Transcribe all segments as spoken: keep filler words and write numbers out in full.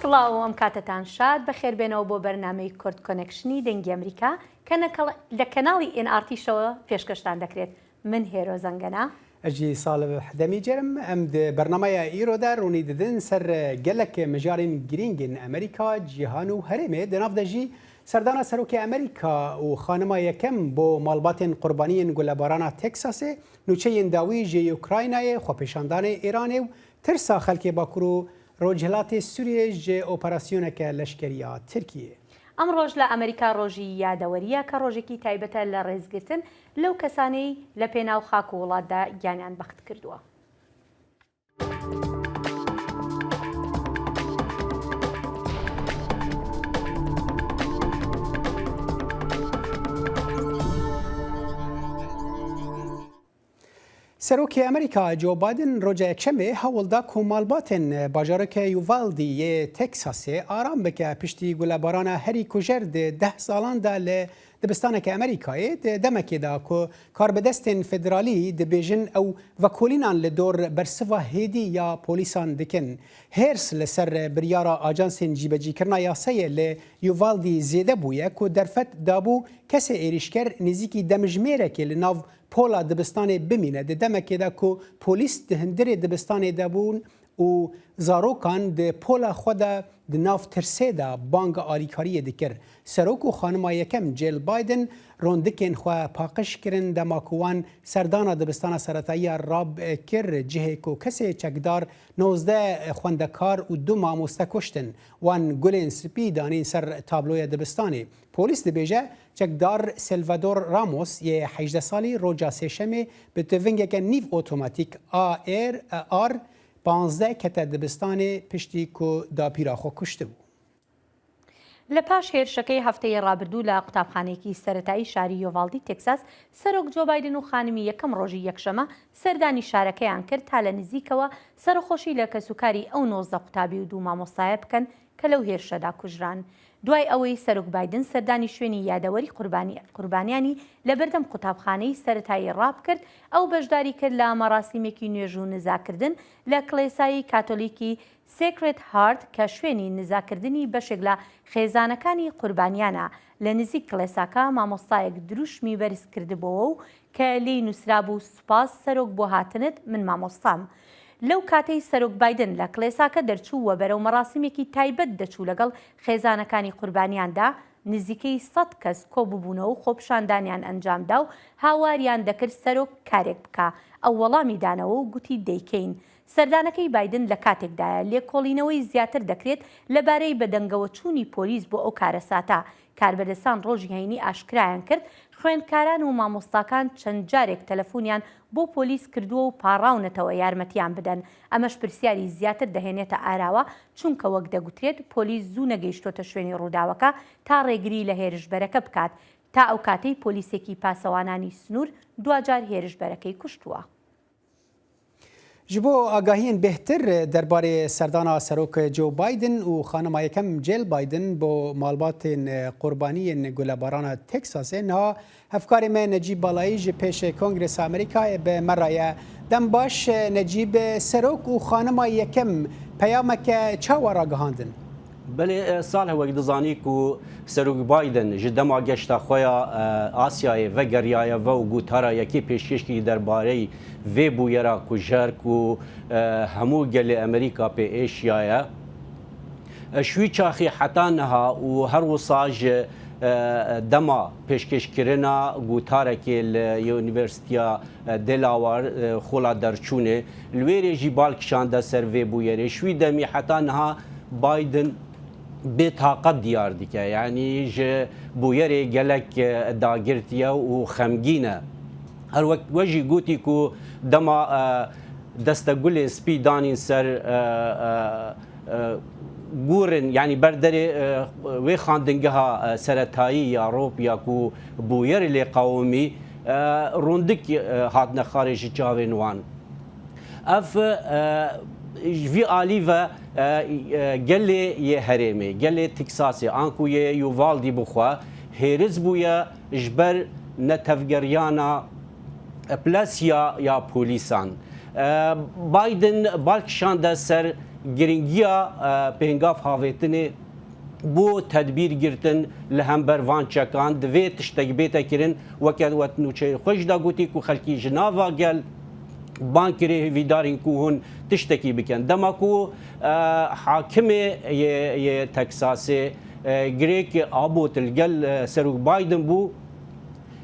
سڵاو و ئەم کاتەتان شاد، بەخێر بێنەوە بۆ بەرنامەی کورد کۆنێکشنی دەنگی ئەمریکا کە نەکەڵ-، لە کەناڵی ئێن ئاڕ تی شەوە پێشکەشتان دەکرێت. من هێرۆ زەنگەنە. ئە ژی ساڵ دەمی جەرم، ئەم دە بەرنامەیە ئیرۆدا ڕوونی دەدن سەر گەلک مژارین گرینگن ئەمریکا، جیهان و هەرێمێ، دەناف دەژی سەردانا سەرۆکی ئەمریکا و خانما یەکەم بۆ ماڵباتێن قوربانیین گولەبارانە تێکساسێ، نوچەیین داوی ژێ یوکراینایێ، خۆپێشاندانێ ئێرانێ و ترسا خەلکێ باکوور و ڕۆژهەڵاتێ سووریێ ژێ ئۆپەراسیۆنەکە لەشکەریە ترکیێ. ئەم ڕۆژ لە ئەمریکا ڕۆژی یادەوەریە کە ڕۆژێکی تایبەتە لە ڕێزگرتن لەو کەسانەی لە پێناو خاک و وڵاتدا گیانیان بەخت کردووە. Serokê Amerîka Joe Biden roja Yekşemê hewl da ku malbatên bajarokê Uvalde yê Texasê aram bike piştî gulebarana herî kujer di deh salan de li dibistaneke Amerîkayê, di demekê de ku karbidestên federalî dibêjin ew vekolînan li dor bersiva hêdî ya polîsan dikin. Hêrs li ser biryara ajansên cîbecîkirina yasayê li Uvalde zêde bûye ku derfet dabû kesê êrîşker nêzîkî demjimêrekê li nav pola dibistanê bimîne, di demekê de ku polîs di hundirê dibistanê de bûn û zarokan di pola xwe de di nav tirsê de banga alîkariyê dikir. Serok û xanima yekem Jill Biden rondikên xwe paqij kirin, dema ku wan serdana dibistana seretayiya rab kir, cihê ku kesê çekdar nozdeh xwendekar û du mamoste kuştin. Wan gulên spî danîn ser tabloya dibistanê. Polîs dibêje, çekdar Salvador Ramos yê hejdeh salî roja sêşemê bi tivingeke nîv otomatîk A R, A R panzdeh kete dibistanê piştî ku dapîra xwe kuştibû. لە پاش هێرشەکەی هەفتەی ڕابردوو لە قوتابخانەیەکی سەرەتایی شاری یۆڤاڵدی تێکساس، سەرۆک جۆ بایدن و خانمی یەکەم ڕۆژی یەکشەمە سەردانی شارەکەیان کرد تا لە نزیکەوە سەرخۆشی لە کەسوکاری ئەو نۆزدە قوتابی و دوو مامۆستایە بکەن کە لەو هێرشەدا کوژران. دوای ئەوەی سەرۆک بایدن سەردانی شوێنی یادەوەری قوربانی-، قوربانیانی لە بەردەم قوتابخانەی سەرەتایی ڕاپ کرد، ئەو بەشداری کرد لە مەراسیمێکی نوێژ و نزاکردن لە کڵێسایی کاتۆلیکی Sacred Heart کە شوێنی نزاکردنی بەشێک لە خێزانەکانی قوربانیانە. لە نزیک کڵێساکە مامۆستایەک دروشمی بەرز کردبووەوە و کە لێی نووسرابوو، "سوپاس سەرۆک بۆ هاتنت، من مامۆستام." لەو کاتەی سەرۆک بایدن لە کڵێساکە دەرچوو و بەرەو مەراسیمێکی تایبەت دەچوو لەگەڵ خێزانەکانی قوربانیاندا، نزیکەی سەد کەس کۆببوونەوە و خۆپیشاندانیان ئەنجامدا و هاواریان دەکرد سەرۆک کارێک بکا. ئەو وەڵامی دانەوە و گوتی، "دەیکەین." سەردانەکەی بایدن لە کاتێکدایە لێکۆڵینەوەی زیاتر دەکرێت لەبارەی بەدەنگەوە چوونی پۆلیس بۆ ئەو کارەساتە. کاربەدەستان ڕۆژی هەینی ئاشکرایان کرد، خوێندکاران و مامۆستاکان چەند جارێک تەلەفۆنیان بۆ پۆلیس کردووە و پاڕاونەتەوە یارمەتیان بدەن. ئەمەش پرسیاری زیاتر دەهێنێتە ئاراوە، چونکە وەک دەگوترێت پۆلیس زوو نەگەیشتووەتە شوێنی ڕووداوەکە تا ڕێگری لە هێرشبەرەکە بکات. تا ئەو کاتەی پۆلیسێکی پاسەوانانی سنوور دواجار هێرشبەرەکەی کوشتووە. Ji bo agahiyên bêhtir derbarê serdana Serok Joe Biden û xanima yekem Jill Biden bo malbatên qurbaniyên gulebarana Texasê, niha hevkarê me Necîb Balayî ji pêş Kongresa Amerîkayê bi me re ye. Dem baş, Necîb, serok û xanima yekem peyameke çawa ragihandin? Belê, e, Salih, wek dizanî ku Serok Biden ji dema geşta xwe ya, e, Asyayê vegeriyaye ve û gotara yekê pêşkêş kiriye derbareyî vê bûyera kujer ku, e, hemû gelê Amerîka pê êşiyaye. E, ji wî çaxê heta niha û her wisa ji, e, dema pêşkêşkirina gotarekê li Unîversîteya, e, Delaware, e, xola derçûnê, li wê rê jî bal kişande ser vê bûyerê. Ji wî demî heta niha Biden bê taqet diyar dike. Yanî ji bûyerê gelek, e, dagirtiye û xemgîn e. Her wek we jî gotî ku dema, e, deste gulên spî danîn ser, e, e, e, gorin, yanî ber derê, e, wê xandingeha, e, seretayî ya rop ya ku bûyerê lê qewimî, e, rondik, e, hatine xarê ji çavên wan. Ev, e, ji vî alî ve, e, e, gelê yê herêmê, gelê Teksasê, anku yê Uvalde bixwe hêriz bûye ji ber netevgeriyana plesiya ya polîsan. E, Biden bal kişande ser Giringiya, e, pêngav havêtinê bo tedbîr girtin li hember van çekan, divê tiştek bête kirin, weke we nûçeyên xwe jî da gotî ku xelkî ji nava gel bang kirê hêvîdar in ku hûn tiştekî bikin. Dema ku, e, hakimê yê, yê Texasê, e, Greg Abbott li gel, e, Serok Biden bû,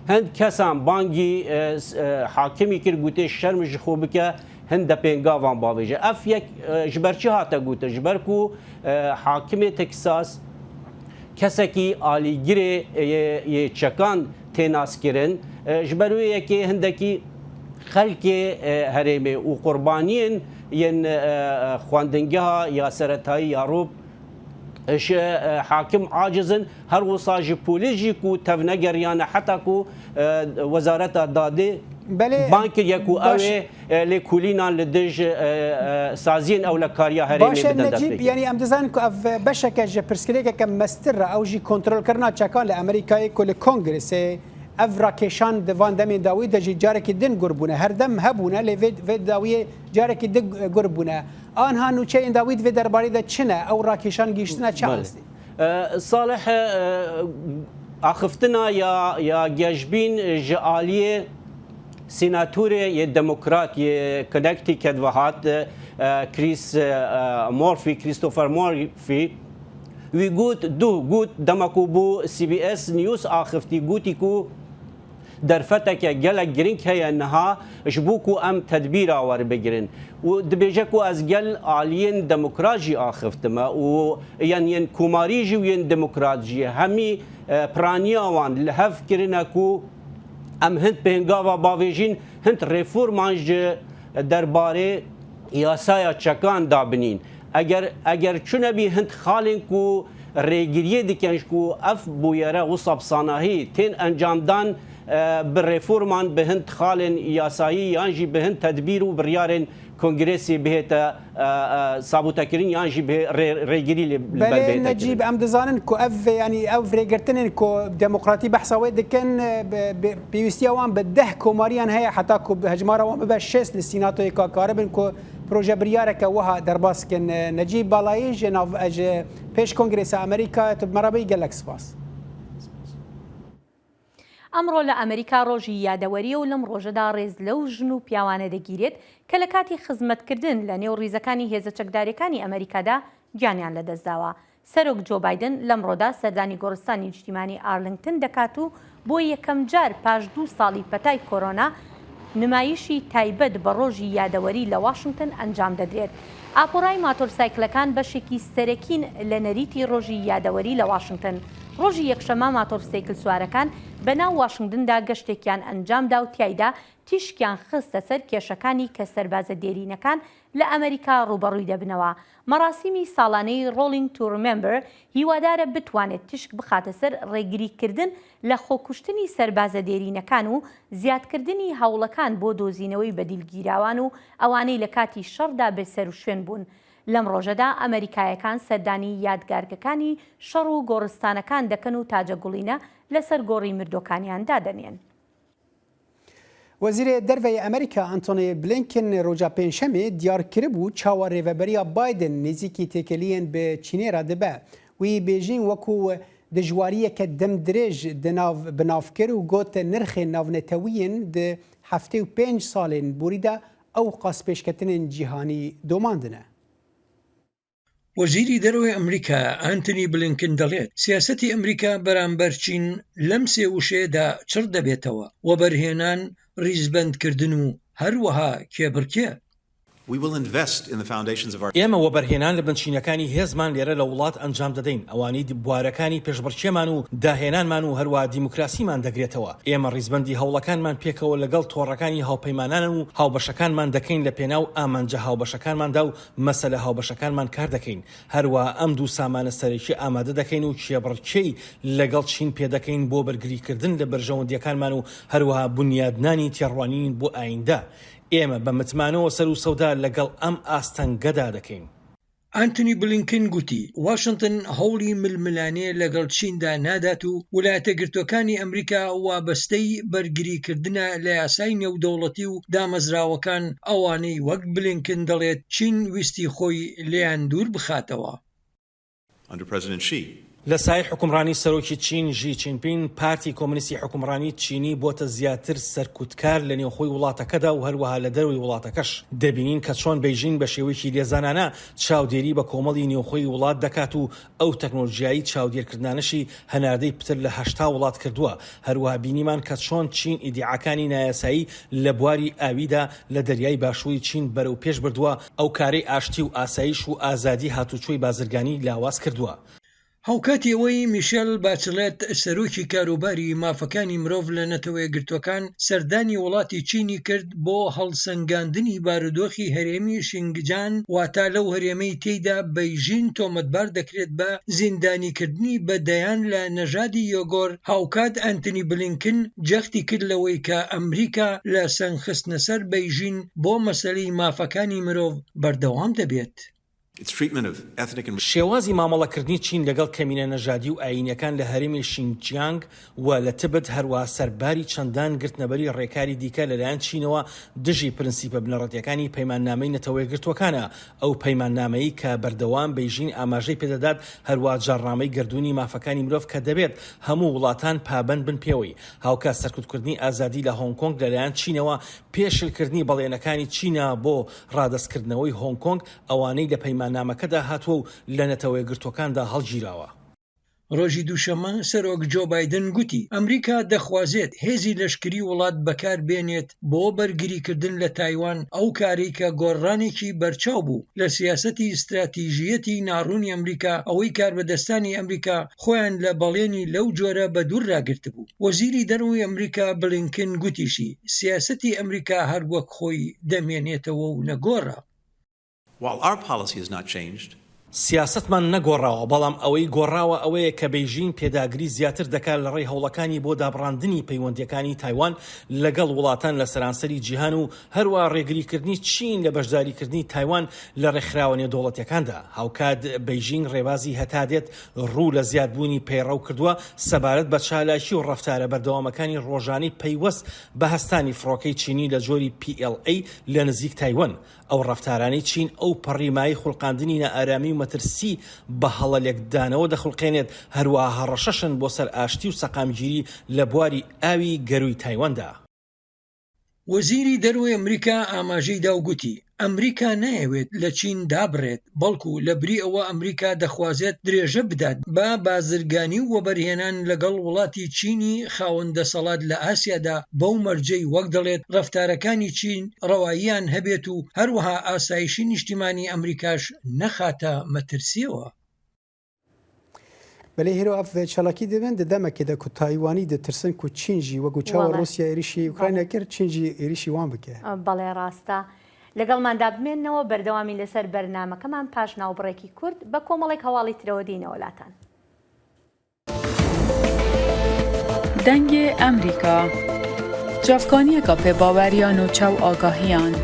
hind kesan bangî, e, s-, e, hakimî kir, gotê şerm ji xwe bike, hin de pêngavan bavêje. Ev yek, e, ji ber çi hate gotin? Ji ber ku, e, hakimê Texas kesekî alîgirê yê, yê çekan tê naskirin. E, ji ber wê yekê hindekî xelkê, e, herêmê û qurbaniyên yên, e, e, xwendingeha ya seretayî ya Rob ji, e, hakim aciz in, her wisa ji polîs jî ku tevnegeriyane heta ku, e, Wezareta Dadê Belê, bang kiriye ku ew baş. ê, e, lêkolînan li dij, e, e, saziyên ewlekariya herêmê Baş e, bidin Necîb, destpêkirin. yanî em dizanin ku ev beşeke ji pirsgirêkeke mestir re, ew jî kontrolkirina çekan li Amerîkayê ku li Kongresê ev rakêşan di van demên dawî de jî carekî din gur bûne. Her dem hebûne, lê vê, vê dawiyê carekî din gur bûne. Anha nûçeyên dawî di vê derbarê de çi ne? Ew rakêşan gihîştine çi Belê. astê? E, Salih, e, axiftina ya, ya geşbîn ji aliyê senatorê yê demokrat yê Connecticut ve hat, e, Chris, e, Murphy, Christopher Murphy, wî got, duh got, dema ku bû C B S News axifî, gotî ku derfeteke gelek giring heye niha ji bo ku em tedbîra werbigirin. Û dibêje ku ez gel aliyên demokrat jî axiftim û yan yên komarî jî û yên demokrat jî hemî, e, piraniya wan li hev kirine ku em hind pêngava bavêjîn, hind reforman ji derbarê yasaya çekan dabinîn. Eger, eger çune bî hind xalên ku rêgiriyê dikin ji ku ev bûyere wisa bi sanahî tên encamdan, e, bi reforman, bi hind xalên yasayî yan jî bi hind tedbîr û biryarên kongresê bihête, e, e, sabûtekirin yan jî bi rê-, rêgirî li, li ber Belê bihête Necîb, kirin. em dizanin ku ev, yanî ev rêgirtinên ku demokratî behsa wê dikin, e, bi, bi, pêwîstiya wan bi deh komariyan heye heta ku bi hejmara wan bibe şêst li Sînatoyê ka karibin ku proje biryareke wiha derbas kin. E, Necîb Balayî ji nav, e, ji pêş Kongresa Amerîka, tu bi me re bî, gelek spas. ئەمڕۆ لە ئەمریکا ڕۆژی یادەوەریە و لەم ڕۆژەدا ڕێز لەو ژن و پیاوانە دەگیرێت کە لە کاتی خزمەتکردن لە نێو ڕیزەکانی هێزە چەکدارەکانی ئەمریکادا گیانیان لەدەستداوە. سەرۆک جۆ بایدن لەمڕۆدا سەردانی گۆڕستانی نیشتیمانی ئارلینگتن دەکات و بۆ یەکەم جار پاش دوو ساڵی پەتای کۆرۆنا، نمایشی تایبەت بە ڕۆژی یادەوەری لە واشنگتن ئەنجام دەدرێت. ئاپۆرای ماتۆرسایکلەکان بەشێکی سەرەکین لە نەریتی ڕۆژی یادەوەری لە واشنگتن. ڕۆژی یەکشەممە ماتۆرسایکل سوارەکان بە ناو واشنگتندا گەشتێکیان ئەنجامدا و تیایدا تیشکیان خستە سەر کێشەکانی کە سەربازە دێرینەکان لە ئەمریکا ڕوبەڕووی دەبنەوە. مەراسیمی ساڵانەی Rolling to Remember هیوادارە بتوانێت تیشک بخاتە سەر ڕێگریکردن لە خۆکوشتنی سەربازە دێرینەکان و زیادکردنی هەوڵەکان بۆ دۆزینەوەی بەدیلگیراوان و ئەوانەی لە کاتی شەڕدا بێسەروشوێن بوون. لەم ڕۆژەدا ئەمریکایەکان سەردانی یادگارگەکانی شەڕ و گۆڕستانەکان دەکەن و تاجە گوڵینە لەسەر گۆڕی مردوەکانیان دادەنێن. Wezîrê Derve yê Amerîka Antony Blinken roja Pêncşemê diyar kiribû çawa rêveberiya Biden nêzîkî têkeliyên bi Çînê re dibe. Wî bêjîn wekû dijwariyeke demdirêj di nav, bi nav kir û got, nirxên navnetewiyên di heftê û pênc salên borî de ew qas pêşketinên cîhanî domandine. وەزیری دەرەوەی ئەمریکا ئانتنی بلینکن دەڵێت، سیاسەتی ئەمریکا بەرامبەر چین لەم سێ وشەیەدا چڕ دەبێتەوە، وەبەرهێنان، ریزبەندکردن و هەروەها کێبڕکێ. We will invest in the foundations of our ئێمە وەبەرهێنان لە بنچینەکانی هێزمان لێرە لە وڵات ئەنجام دەدەین، ئەوانەی بوارەکانی پێشبڕکێمان و داهێنانمان و هەروەها دیموکراسیمان دەگرێتەوە. ئێمە ڕیزبەندی هەوڵەکانمان پێکەوە لەگەڵ تۆڕەکانی هاوپەیمانانە و هاوبەشەکانمان دەکەین لە پێناو ئامانجە هاوبەشەکانماندا و مەسەلە هاوبەشەکانمان کار دەکەین. هەروەها ئەم دوو سامانە سەرەکی ئامادە دەکەین و کێبڕکێی لەگەڵ چین پێدەکەین بۆ بەرگریکردن لە بەرژەوەندیەکانمان و هەروەها بنیادنانی تێڕوانین بۆ ئایندە. ئێمە بە متمانەوە سەر و سەودا لەگەڵ ئەم ئاستەنگەدا دەکەین. ئەنتنی بلینکن گوتی، واشنتن هەوڵی ململانێ لەگەڵ چیندا نادات و ویلایەتە گرتوەکانی ئەمریکا وابەستەی بەرگریکردنە لە یاسای نێودەوڵەتی و دامەزراوەکان، ئەوانەی وەک بلینکن دەڵێت چین ویستی خۆی لێیان دوور بخاتەوە. Under President Xi. لە سای حکومڕانی سەرۆکی چین ژی چینپین، پارتی کۆمونیستی حکومڕانی چینی بۆتە زیاتر سەرکوتکار لە نێوخۆی وڵاتەکەدا و هەروەها لە دەروی وڵاتەکەش. دەبینین کە چۆن بەیژین بە شێوەیەکی لێزانانە چاودێری بە کۆمەڵی نێوخۆی وڵات دەکات و ئەو تەکنۆلۆژیایی چاودێرکردنانەشی هەناردەی پتر لە هەشتا وڵات کردووە. هەروەها بینیمان کە چۆن چین ئیدیعاکانی نایاسایی لە بواری ئاویدا لە دەریای باشووری چین بەرەو پێش بردووە، ئەو کارەی ئاشتی و ئاسایش و ئازادی هاتوچۆی بازرگانی لاواز کردووە. هاوکاتی ئەوەی میشێل باچلێت، سەرۆکی کاروباری مافەکانی مرۆڤ لە نەتەوە یەکگرتووەکان، سەردانی وڵاتی چینی کرد بۆ هەڵسەنگاندنی بارودۆخی هەرێمی شینگجان، واتە لەو هەرێمەی تێیدا بەیژین تۆمەتبار دەکرێت بە زیندانیکردنی بە دەیان لە نەژادی یۆگۆر. هاوکات ئەنتنی بلینکن جەختی کرد لەوەی کە ئەمریکا لە سەنگخستنە سەر بەیژین بۆ مەسەلەی مافەکانی مرۆڤ بەردەوام دەبێت. Its treatment of ethnic and شێوازی مامەڵەکردنی چین لەگەڵ کەمینە نەژادی و ئاینیەکان لە هەرێمی شینجیانگ و لە تبت، هەروەها سەرباری چەندان گرتنەبەری ڕێکاری دیکە لەلایەن چینەوە دژی پرنسیپە بنەڕەتیەکانی پەیماننامەی نەتەوە یەکگرتووەکانە. ئەو پەیماننامەی کە بەردەوام بەیژین ئاماژەی پێدەدات، هەروەها جاڕنامەی گردوونی مافەکانی مرۆڤ کە دەبێت هەموو وڵاتان پابەند بن پێوەی. هاوکات سەرکوتکردنی ئازادی لە هۆنگ کۆنگ لەلایەن چینەوە پێشلکردنی بەڵێنەکانی چینە بۆ ڕادەستکردنەوەی هۆنگ کۆنگ، ئەوانەی لە پەیماننامەکەدا هاتووە و لە نەتەوە یەکگرتووەکاندا هەڵگیراوە. ڕۆژی دووشەممە سەرۆک جۆ بایدن گوتی ئەمریکا دەخوازێت هێزی لەشکری وڵات بەکار بێنێت بۆ بەرگریکردن لە تایوان، ئەو کارەی کە گۆڕانێکی بەرچاو بوو لە سیاسەتی استراتیژیەتی ناڕوونی ئەمریکا، ئەوەی کاربەدەستانی ئەمریکا خۆیان لە بەڵێنی لەو جۆرە بە دوور ڕاگرتبوو. وەزیری دەرەوەی ئەمریکا بلینکن گوتیشی سیاسەتی ئەمریکا هەر وەک خۆی دەمێنێتەوە و نەگۆڕە. While our policy has not changed, سیاسەتمان نەگۆڕاوە، بەڵام ئەوەی گۆڕاوە ئەوەیە کە بەیژین پێداگری زیاتر دەکات لە ڕێی هەوڵەکانی بۆ دابڕاندنی پەیوەندیەکانی تایوان لەگەڵ وڵاتان لە سەرانسەری جیهان و هەروە ڕێگریکردنی چین لە بەشداریکردنی تایوان لە ڕێکخراوە نێودەوڵەتیەکاندا. هاوکات بەیژین ڕێبازی هەتا دێت ڕوو لە زیادبوونی پەیڕەو کردووە سەبارەت بە چالاکی و ڕەفتارە بەردەوامەکانی ڕۆژانەی پەیوەست بە هەستانی فڕۆکەی چینی لە جۆری PLA لە نزیک تایوان. ئەو ڕەفتارانەی چین ئەو پەڕی مای خوڵقاندنی نائارامی و مەترسی بە هەڵە لێکدانەوە دەخولقێنێت، هەروەها هەڕەشەشن بۆ سەر ئاشتی و سەقامگیری لە بواری ئاوی گەرووی تایواندا. وەزیری دەرەوەی ئەمریکا ئاماژەی دا و گوتی ئەمریکا نایەوێت لە چین دابڕێت، بەڵکو لە بری ئەوە ئەمریکا دەخوازێت درێژە بدات بە بازرگانی و وەبەرهێنان لەگەڵ وڵاتی چینی خاوەن دەسەڵات لە ئاسیادا، بەو مەرجەی وەک دەڵێت ڕەفتارەکانی چین ڕەواییان هەبێت و هەروەها ئاسایشی نیشتیمانی ئەمریکاش نەخاتە مەترسیەوە. Belê hêro ev çalakî dibin di demekê de ku Taywanî ditirsin ku Çîn jî wek ku çawa Rûsya êrîşî Ukrayna kir, Çîn jî êrîşî wan bike. بەڵێ ڕاستە. لەگەڵماندا بمێننەوە، بەردەوامی لەسەر بەرنامەکەمان پاش ناوبڕێکی کورت بە کۆمەڵێک هەواڵی ترەوە دێینەوە لاتان. دەنگێ ئەمریکا، چاڤکانیەکە پێ باوەریان و چاو ئاگاهیان.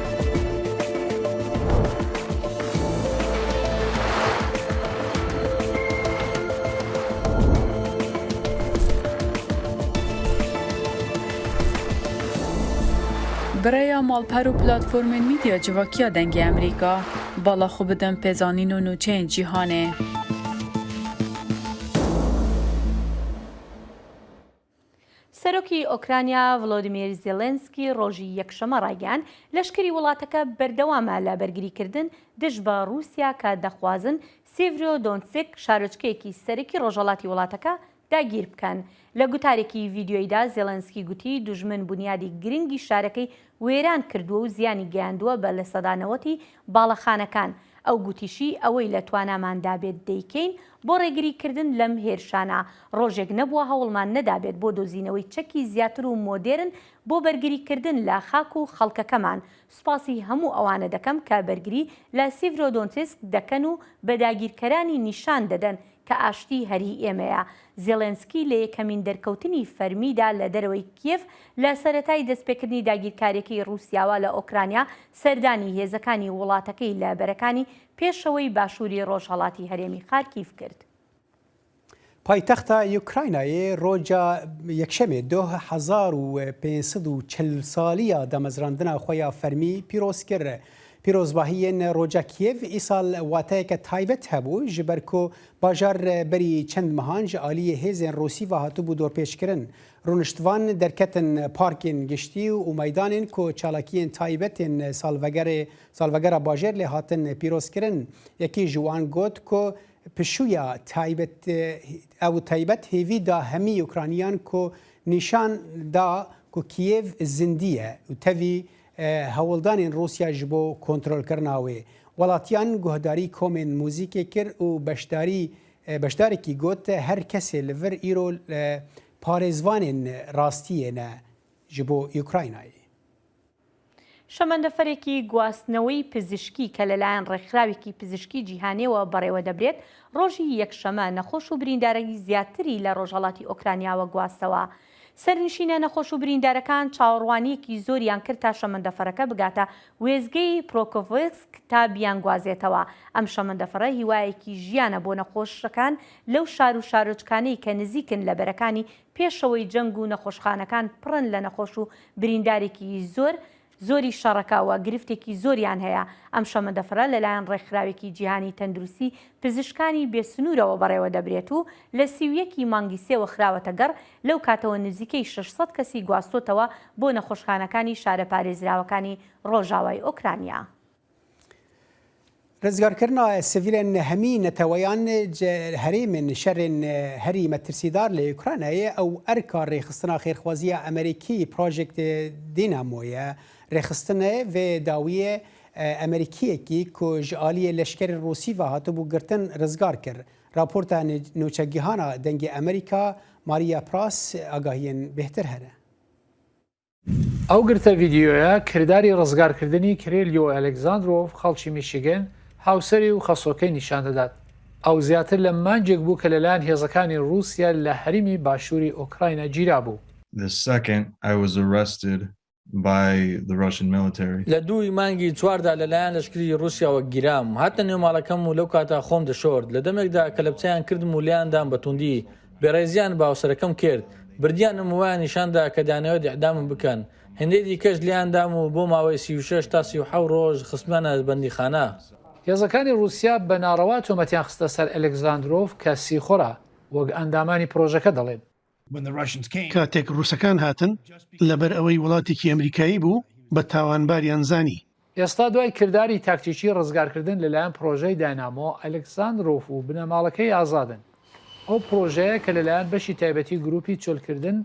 Birêya malper û platformên mîdya civakiya Dengê Emerîka, bala xwe bidin pêzanîn û nûçeyên cîhanê. سەرۆکی ئۆکرانیا ڤلۆدیمیر زێلێنسکی ڕۆژی یەکشەممە ڕایگەیاند لەشکری وڵاتەکە بەردەوامە لە بەرگریکردن دژ بە ڕووسیا کە دەخوازن سیڤرۆ دۆنتسک، شارۆچکەیەکی سەرەکی ڕۆژهەڵاتی وڵاتەکە، داگیر بکەن. لە گوتارێکی ڤیدیۆییدا زێلێنسکی گوتی دوژمن بونیادی گرنگی شارەکەی وێران کردووە و زیانی گەیاندووە بە لە سەدا نەوەتی باڵەخانەکان. ئەو گوتیشی ئەوەی لە تواناماندا بێت دەیکەین بۆ ڕێگریکردن لەم هێرشانە. ڕۆژێک نەبووە هەوڵمان نەدابێت بۆ دۆزینەوەی چەکی زیاتر و مۆدێرن بۆ بەرگریکردن لە خاک و خەڵکەکەمان. سوپاسی هەموو ئەوانە دەکەم کە بەرگری لە سیڤرۆدۆنتسک دەکەن و بە داگیرکەرانی نیشان دەدەن کە ئاشتی هەری ئێمەیە. زێلێنسکی لە یەکەمین دەرکەوتنی فەرمیدا لە دەرەوەی کیێڤ لە سەرەتای دەستپێکردنی داگیرکاریەکەی رووسیاوە لە ئۆکرانیا، سەردانی هێزەکانی وڵاتەکەی لە بەرەکانی پێشەوەی باشووری ڕۆژهەڵاتی هەرێمی خارکیڤ کرد. پایتەختە یوکراینایê roca Yekşemê doh hezar û pênc sed û çil saliya damezrandina xwe ya fermî pîroz kir. Pîrozbahiyên roca Kîev îsal wateyeke taybet hebû, ji ber ku bajar berî çend mehan ji aliyê hêzên Rûsî ve hatibû dorpêçkirin. Rûniştvan derketin parkên giştî û meydanên ku çalakiyên taybetên salvegerê, salvegera bajêr lê hatin pîrozkirin. Yekî ji wan got ku pişûya taybet, ew taybet hêvî da hemî Ukrayniyan ku nîşan da ku Kîev zindî ye û tevî, e, hewldanên Rûsya ji bo kontrolkirina wê. Welatiyan guhdarî komên muzîkê kir û beşdarî, e, beşdarekî got, her kesê li vir îro, e, parêzvanên rastiyê ne ji bo Ukraynayê. شەمەندەفەرێکی گواستنەوەی پزیشکی کە لەلایەن ڕێکخراوێکی پزیشکی جیهانیەوە بەڕێوە دەبرێت، ڕۆژی یەکشەمە نەخۆش و بریندارانی زیاتری لە ڕۆژهەڵاتی ئۆکرانیاوە گواستەوە. سەرنشینە نەخۆش و بریندارەکان چاوەڕوانیەکی زۆریان کرد تا شەمەندەفەرەکە بگاتە وێزگەی پرۆکۆڤسک تا بیانگوازێتەوە. ئەم شەمەندەفەرە هیوایەکی ژیانە بۆ نەخۆشەکان لەو شار و شارۆچکانەی کە نزیکن لە بەرەکانی پێشەوەی جەنگ و نەخۆشخانەکان پڕن لە نەخۆش و بریندارێکی زۆر، زۆری شەڕەکە و گرفتێکی زۆریان هەیە. ئەم شەمەندەفەرە لەلایەن ڕێکخراوێکی جیهانی تەندروستی پزیشکانی بێسنوورەوە بەڕێوە دەبرێت و لە سی و یەکی مانگی سێوە خراوەتە گەڕ، لەو کاتەوە نزیکەی شەش سەد کەسی گواستۆتەوە بۆ نەخۆشخانەکانی شارە پارێزراوەکانی ڕۆژاوای ئۆکرانیا. Rizgarkirina sivîlên hemî neteweyan ji herêmên şerên herî metirsîdar li Ukraynayê ew erka rêxistina xêrxwaziya Amerîkî Project Dynamo ye. Rêxistine vê dawiyê, e, Amerîkiyekî ku ji aliyê leşkerê Rûsî ve hatibû girtin rizgar kir. Raporta nû-, nûçegihana Dengê Amerîka, Maria Pras, agahiyên bêhtir hene. ئەو گرتە ڤیدیۆیە کرداری ڕزگارکردنی کریلیۆ ئەلێکزاندرۆڤ، خەڵکی میشیگن، هاوسەری و خەسۆکەی نیشان دەدات. ئەو زیاتر لە مانگێک بوو کە لەلایەن هێزەکانی ڕووسیا لە هەریمی باشووری ئۆکراینا گیرابوو. The second I was arrested by the Russian military. لە دووی مانگی چواردا لەلایەن لەشکری ڕووسیاوە گیرام. هاتنە نێو ماڵەکەم و لەو کاتە خۆم دەشۆرد. لە دەمێکدا کەلەپچەیان کردم و لێیان دام بە توندی. بێڕێزیان بە هاوسەرەکەم کرد. بردیانم و وایان نیشان دا کە دەیانەوێت ئیعدامم بکەن. هێندەی دیکەش لێیان دام و بۆ ماوەی سی و شەش تا سی و حەوت ڕۆژ خستمیانە بەندیخانە. هێزەکانی ڕووسیا بە ناڕەوا تۆمەتیان خستە سەر ئەلێکزاندرۆڤ کە سیخۆرە، وەک ئەندامانی پرۆژەکە دەڵێن. کاتێک ڕووسەکان هاتن، لەبەر ئەوەی وڵاتێکی ئەمریکایی بوو، بە تاوانباریان زانی. ئێستا دوای کرداری تاکتیکی ڕزگارکردن لەلایەن پرۆژەی داینامۆ، ئەلێکساندرۆف و بنەماڵەکەی ئازادن. ئەو پرۆژەیە کە لەلایەن بەشی تایبەتی گروپی چۆلکردن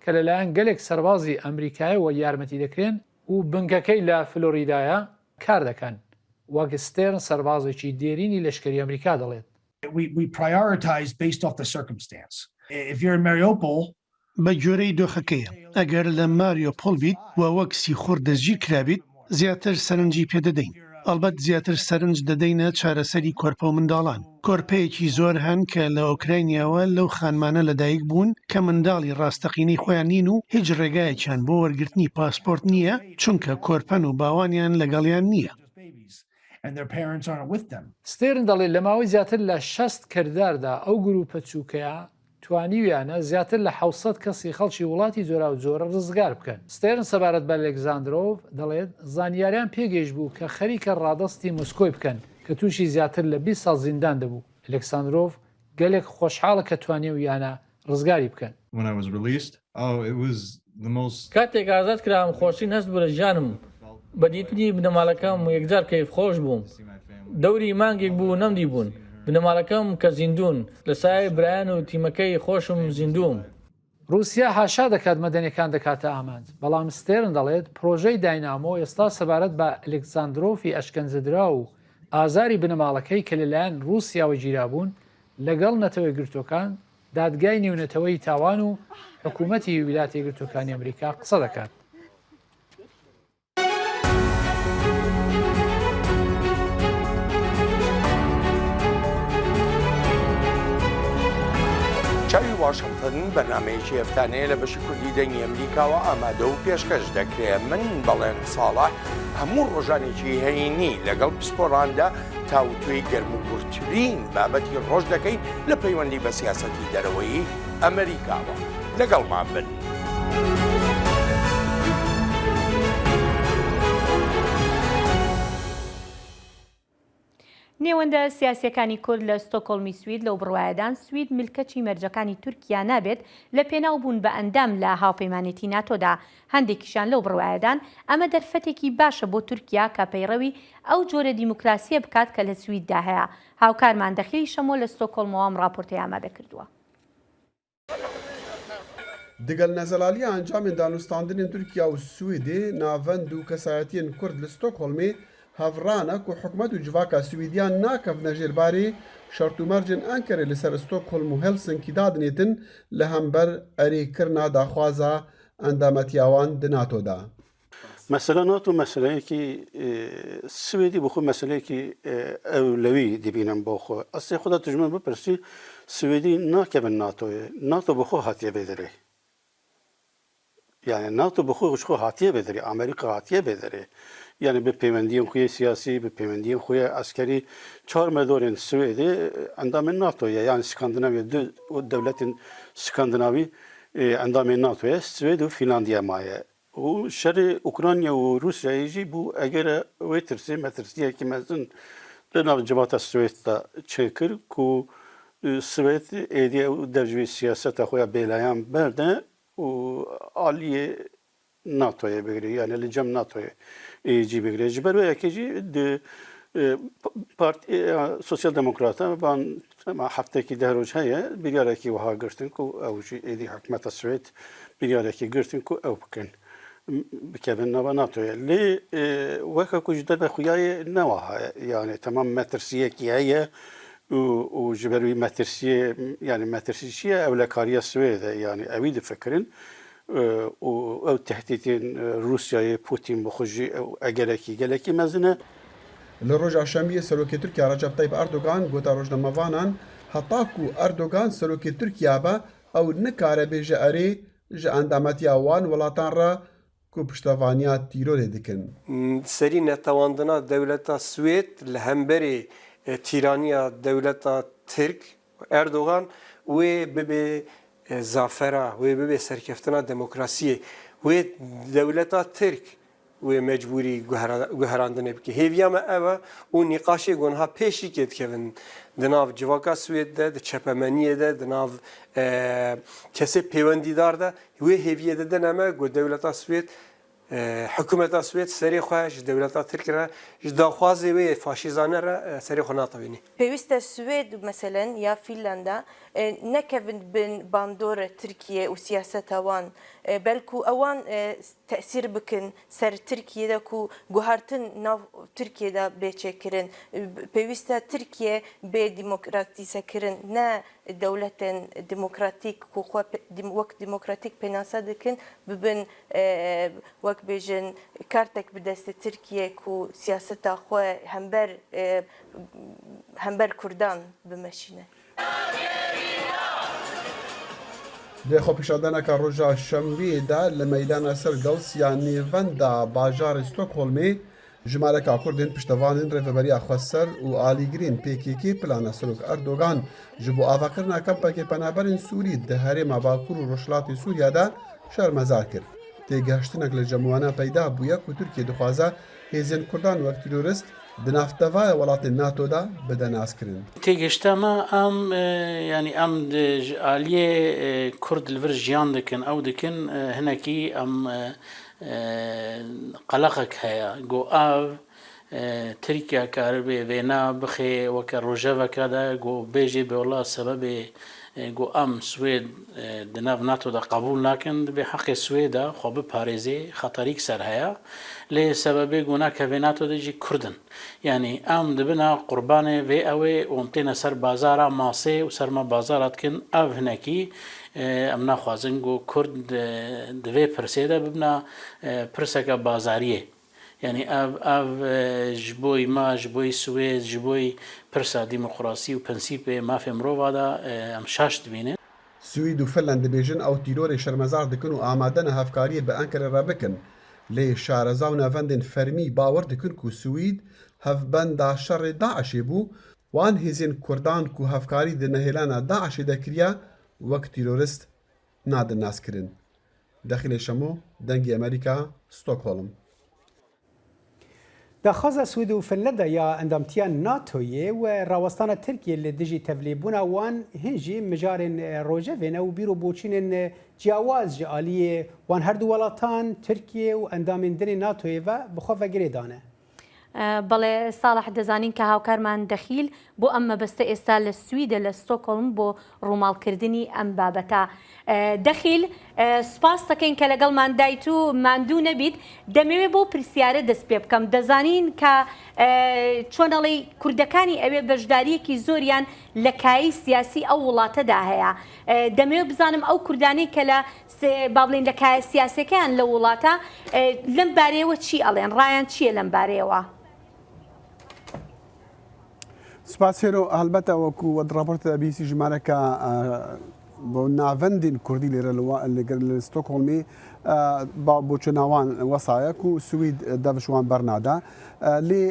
کە لەلایەن گەلێک سەربازی ئەمریکایەوە یارمەتی دەکرێن و بنکەکەی لە فلۆریدایە کار دەکەن، وەک ستێرن سەربازێکی دێرینی لەشکری ئەمریکا دەڵێت. We, we prioritize based off the circumstance. If you're in Mariupol, بە گوێرەی دۆخەکەیە. ئەگەر لە ماریۆپۆل بیت و وەک سیخۆر دەستگیر کرابیت، زیاتر سەرنجی پێدەدەین. ئەڵبەت زیاتر سەرنج دەدەینە چارەسەری کۆرپە و منداڵان. کۆرپەیەکی زۆر هەن کە لە ئۆکراینیاوە لەو خانمانە لەدایک بوون کە منداڵی ڕاستەقینەی خۆیان نین و هیچ ڕێگایەکیان بۆ وەرگرتنی پاسپۆرت نییە، چونکە کۆرپەن و باوانیان لەگەڵیان نییە. and their parents aren't with them. ستێرن دەڵێت لە ماوەی زیاتر لە شەست کرداردا ئەو گروپە چووکەیە توانیویانە زیاتر لە حەوت سەد کەسی خەڵکی وڵاتی جۆراوجۆر ڕزگار بکەن. ستێرن سەبارەت بە ئەلێکزاندرۆڤ دەڵێت زانیاریان پێگەیشت بوو کە خەریکە ڕادەستی مۆسکۆی بکەن کە تووشی زیاتر لە بیست ساڵ زیندان دەبوو. ئەلێکساندرۆڤ گەلێک خۆشحاڵە کە توانیویانە ڕزگاری بکەن. When I was released, oh, it was the most. کاتێک ئازاد کرام، خۆشترین هەست بوو لە ژیانم. بە دیتنی بنەماڵەکەم یەکجار کەیف خۆش بووم. دەوری مانگێک بوو نەمدیبوون. بنەماڵەکەم کە زیندوون، لە سایەی برایان و تیمەکەی خۆشم زیندووم. رووسیا حاشا دەکات مەدەنیەکان دەکاتە ئامانج، بەڵام ستێرن دەڵێت پرۆژەی داینامۆ ئێستا سەبارەت بە ئەلێکساندرۆفی ئەشکەنجەدراو و ئازاری بنەماڵەکەی کە لەلایەن رووسیاوە گیرابوون، لەگەڵ نەتەوە یەکگرتووەکان، دادگای نێونەتەوەی تاوان و حکوومەتی ویلایەتە یەکگرتووەکانی ئەمریکا قسە دەکات. واشنگتن، بەرنامەیەکی هەفتانەیە لە بەشی کوردی دەنگی ئەمریکاوە ئامادە و پێشکەش دەکرێت. من بەڵێن ساڵح هەموو ڕۆژانێکی هەینی لەگەڵ پسپۆراندا تاوتوێی گەرموگورترین بابەتی ڕۆژ دەکەین لە پەیوەندی بە سیاسەتی دەرەوەی ئەمریکاوە. لەگەڵمان بن. نێوەندە سیاسیەکانی کورد لە ستۆکۆڵمی سوید لەو بڕوایەدان سوید ملکەچی مەرجەکانی تورکیا نابێت لە پێناو بوون بە ئەندام لە هاوپەیمانێتی ناتۆدا. هەندێکیشان لەو بڕوایەدان ئەمە دەرفەتێکی باشە بۆ تورکیا کە پەیڕەوی ئەو جۆرە دیموکراسیە بکات کە لە سویددا هەیە. هاوکارمان دەخیلی شەمۆ لە ستۆکۆڵمەوە ئەم ڕاپۆرتەی ئامادە کردووە. Digel nezelaliya encamên danûstandinên Tirkiye û Swêdê navend û kesayetiyên Kurd li Stockholmê hevrane ku hikûmet û civaka Swêdiyan nakevine jêr barê şert û mercên Enkerê li ser Stockholm û Helsinki dadinêtin li hember erêkirina daxwaza endametiya wan di NATO de. Mesela NATO meseleyekî, e, Swêdî bi xwe meseleyekî, e, ewlewî dibînin bo xwe. Eslê xwe de tu ji min bipirsî, Swêdî nakevin NATOyê. NATO bi xwe hatiye vê derê. Yani NATO bi xwe ji xwe hatiye vê derê, Amerîka hatiye vê derê. Yani bi peywendiyên xwe yê siyasî, bi peywendiyên xwe yê eskerî, çar medorên Swêdê, e, endamên NATO ye. Yani Skandinavya du dewletên Skandinavî, e, endamên NATO ye. Swêd û Fînlandiya maye. Û şerê Ukrayna û Rûsyayê jî bû egere wê tirsê metirsiyekî mezin di nav civata Swêd de çêkir ku, e, Swêd êdî ew dev ji wî siyaseta xwe ya bêlayan berde û aliyê NATOyê bigire, yani li cem NATOyê êcî bigire. Ji ber wê yekê jî di, e, p-, partî, e, Sosyal Demokrata van, ma heftekî deh roj heye, biryarekî wiha girtin ku ew jî êdî hikûmeta Swêd biryarekî girtin ku ew bikin, bikevin nava NATOyê. Lê, e, weke ku ji derve xuyayê ne wiha ye, yani temam metirsiyekî heye û, û ji ber wî metirsiyê, yani metirsî çi ye? Ewlekariya Swêd e, yani ewî difikirin, e, û ew tehdîtên, e, Rûsyayê, Putin bi xwe jî ew egerekî gelekî mezin e. Li roja şemiyê serokê Tirkiya Recep Tayyip Erdogan gota rojnamevanan, heta ku Erdogan serokê Tirkiya be, ew nikare bêje erê ji endametiya wan welatan re ku piştevaniya tîrorê dikin. Serî netewandina dewleta Swêd li hemberî, e, tîraniya dewleta Tirk, Erdogan, wê bibe, e, zafera, wê bibe serkeftina demokrasiyê, wê dewleta Tirk wê mecbûrî guhera-, guherandinê bike. Hêviya me ew e û nîqaşê ku niha pêşî kê dikevin di nav civaka Swêd de, di çepemeniyê de, di nav, e, kesê pêwendîdar de, wê hêviyê didine me ku dewleta Swêd, e, hikûmeta Swêd serê xwe ji dewleta Tirk re, ji daxwazê wê faşîzane re, e, serê xwe natewînî. Pêwîst e Swêd, meselen, ya Fînlanda, e, nekevin bin bandora Tirkiye û siyaseta wan, e, belkû ewan, e, tesîr bikin ser Tirkiye de ku guhartin nav Tirkiye de bê çêkirin. Pêwîst e Tirkiye bê demokratîzekirin, ne dewletên demokratîk ku xwe pe-, dim-, wek demokratîk pênase dikin, bibin, e, wek bêjin kartek bi destê Tirkiye ku siyaseta xwe hember, e, hember Kurdan bimeşîne. Di xwepêşandaneke roja şemiyê de li meydana Sergels ya nêvenda bajarê Stockholmê, jimareka Kurdên piştevanên Rêveberiya Xweser û alîgirên P K K plana Serok Erdogan ji bo avakirina kempekê penaberên Sûrî di herêma Bakur û Rojhilatê Sûriya de şermezar kir. Têgihiştinek li cem wana peyda bûye ku Tirkiye dixwaze hêzên Kurdan wek terorist di nav tevaya welatên NATO de bide naskirin. Têgihişta me em, e, yanî em di, ji aliyê, e, Kurd li vir jiyan dikin, ew dikin, e, hinekî em, e, e, qeleqek heye. Got ev, e, Tirkiye karibe vêna bixê weke rojeveke de, got bêjê bê wela sebebê, e, got em Swêd, e, di nav NATO de qebûl nakin, dibê heqê Swêd e xwe biparêzê, xeterîk ser heye. Lê sebebê got nakevê NATO de jî Kurd in. Yanî em dibina qurbanê vê ew ê û em têne ser bazara masê û ser me bazara dikin. Ev hinekî, e, em naxwazin ku Kurd, e, di vê pirsê de bibina, e, pirseke bazariyê. Yanî ev, ev, e, ji bo me, ji bo Swêd, ji bo pirsa demokrasî û prensîpê mafê mirova de, e, em şaş dibînin. Swîd û Finland dibêjin ew tîrorê şermezar dikin û amade ne hevkariyê bi Enqerê re bikin. Lê şareza û navendên fermî bawer dikin ku Swîd hevbenda şerê DAIŞê bû, wan hêzên Kurdan ku hevkarî di nehêlana DAIŞê de kiriye, wek tîrorist nadin naskirin. Dexîlê Şemo, Dengê Amerîka, Stockholm. Daxwaza Swîd û Finlanda ya endamtiya NATOyê û rawestana Tirkiyê li dijî tevlîbûna wan, hin jî mijarên rojevê ne û bîr û boçûnên ciyawaz ji aliyê wan herdu welatan, Tirkiye û endamên dinê NATOyê ve bi xwe ve girê dane. بەڵێ ساڵح، دەزانین کە هاوکارمان دەخیل بۆ ئەم مەبەستە ئێستا لە سویدە، لە ستۆکۆڵم، بۆ ڕووماڵکردنی ئەم بابەتە. دەخیل، سوپاس دەکەین کە لەگەڵمان دایت و ماندوو نەبیت. دەمەوێت بۆ پرسیارە دەست پێ بکەم. دەزانین کە، چۆنەڵی، کوردەکانی ئەوێ بەشداریەکی زۆریان لە کایی سیاسی ئەو وڵاتەدا هەیە. دەمەوێت بزانم ئەو کوردانەی کە لە، با بڵێن، لە کایە سیاسیەکەیان لە وڵاتە، لەم بارەیەوە چی ئەڵێن، ڕایان چییە لەم بارەیەوە؟ سپاس هێرۆ، هەلبەتە وەکو وەت راپۆرتە بی بی سی ژمارەکە بۆ ناوەندین کوردی لێرە لە ستۆکۆڵمی با بۆچە ناوان وەسایە کو سوید دەڤشوان بەرنادا. لێ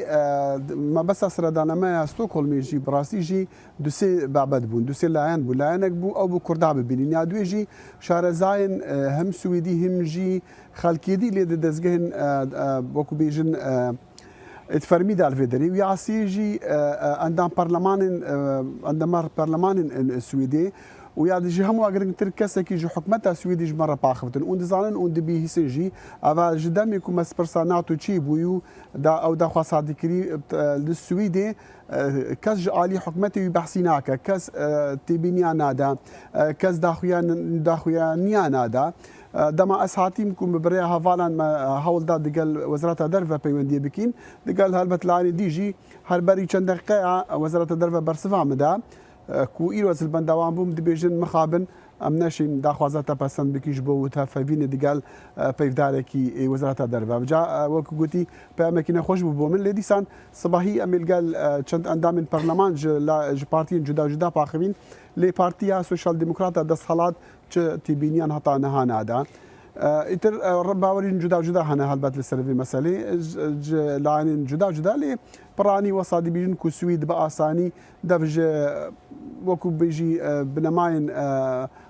مەبەستا سرەدانەمەیە ستۆکۆڵمی ژی بڕاستی ژی دوسێ بابەت بوون، دوسێ لایەن بوو. لایەنێک بوو ئەو بوو کوردا ببینین، یا دوێژی شارەزایین، هەم سویدی هەم ژی خەلکیدی لێ دەستگەهن، وەکو بێژن، ئەت فەرمی دال vê derê û ya sê jî endam perlemanên, endamar perlemanên Swêdê û ya ji hemû girngtir kesekî ji hikûmeta Swêdê ji me re paxivtin. Ûn dizanin ûn dibihîsin jî, eva ji demê ku me pirsa NATO çêbûyî û da ew daxwasa dikirî li Swêdê, kes ji alî hikûmetê wî behsî nake, kes têbîniya nade, kes daxuyan-, daxuyaniya nade. Dema ez hatîm ku bi rêya hevalan me hewl da digel Wezareta Derve peywendiyê bikîn, digel helbet layînê dî jî her berî çend deqeya Wezareta Derve bersiva min da ku îro ez li benda wan bûm, dibêjin mixabin em neşîn daxwaza te pesend bikîn ji bo û te fevînê digel peyvdarekî ê Wezareta Derve. Ca wek gotî peyamekî nexweş bû bo min, lê dîsan sibahî em ê li gel çend endamên perleman ji la-, ji partiyên cuda cuda paxivîn, lê Partiya Sosyal Demokrata desthilat çi têbîniyan heta niha nada. Îtir bawerîn cuda cuda hene helbet li ser vê meselê, ji layînên cuda cuda, lê piranî wesa dibînin ku Swîd bi asanî dev ji, wekû bêjî, binemayên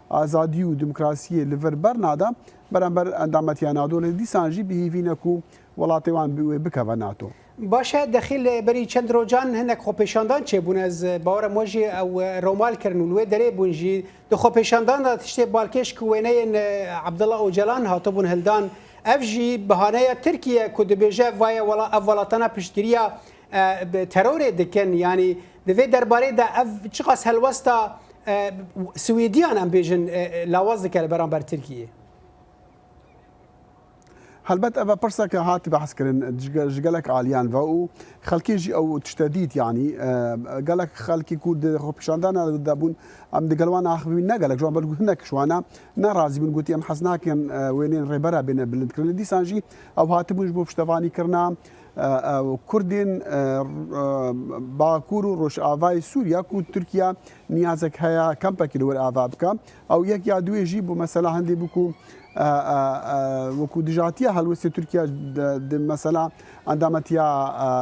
azadî û demokrasiyê li vir bernada, beramber endametiya NATO, lê dîsan jî bi hêvî ne ku welatê wan bi wê bikeve NATO. Baş e, dexîl berî çend rojan hinek xwepêşandan çêbûn. Ez bawer im we jî ew romal kirin û li wê derê bûn jî. Di xwepêşandan de tiştê balkêş ku wêneyên, e, Abdullah Ocalan hatibûn hildan, ev jî bihaneya Tirkiye ku dibêje vaye wela-, ev welatana piştgiriya, e, bi terorê dikin. Yanî di vê derbarê de ev çiqas helwesta, e, Swêdiyan, em bêjin, e, lawaz dike li beramber Tirkiyê. Helbet ev e pirseke hat behs kirin ji ge-, ji gelek aliyan ve û xelkê jî ew tişte dît, yanî, e, gelek xelkê ku di xwepêşandana de bûn, em digel wan axivîn, ne gelek ji wan, belkû hinek ji wana nerazî bûn, gotî em hez nakin, e, wêneyên rêbera bêne bilindkirin. Lê dîsan jî ew hatibûn ji bo piştevanîkirina, e, e, Kurdên, e, e, Bakur û Rojavayê Sûriya ku Tirkiye niyazek heye kempekî li wir ava bike. Ew yek ya duwê jî bû mesela hindê bû ku, e, e, e, wekû dijatiya helwestê Tirkiye di, di mesela endametiya,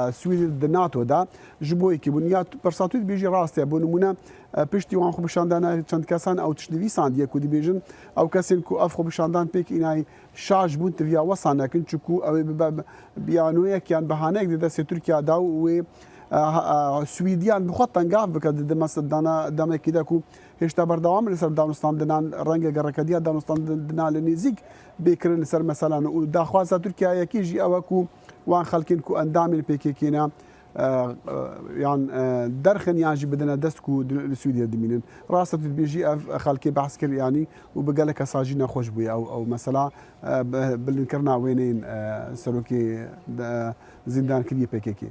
e, Swîdê di NATO de ji bo yekî bûn. Ya tu, pirsa tu dibêjî rast e. Bo nimûne, e, piştî wan xwepêşandana çend kesan ew tişt nivîsandiye ku dibêjin ew kesên ku ev xwepêşandan pêk înayî şaş bûn, tiviya wesa nekin, çiku ew ê bibe biyanoyek yan behaneyek di destê Tirkiye da û wê, e, ha-, e, Swîdiyan bi xwe tengav bike di, di mes-, dana demekî de ku hêşta berdewam li ser danûstandinan, renge gerekediya danûstandinan li nêzîk bê kirin li ser meselan û daxwaza Tirkiye yekî jî ew e ku wan xelkên ku endamên P K K ne, e, e, yan, e, derxin yan jî bidine dest ku di, li Swîdiye dimînin. Rast e tu dibêjî ev xelkê behs kir yanî û bi gelek kesa jî nexweş bûye ew, ew mesela, e, bi-, bilindkirina wêneyên, e, serokê, e, zîndankiriyê P K K.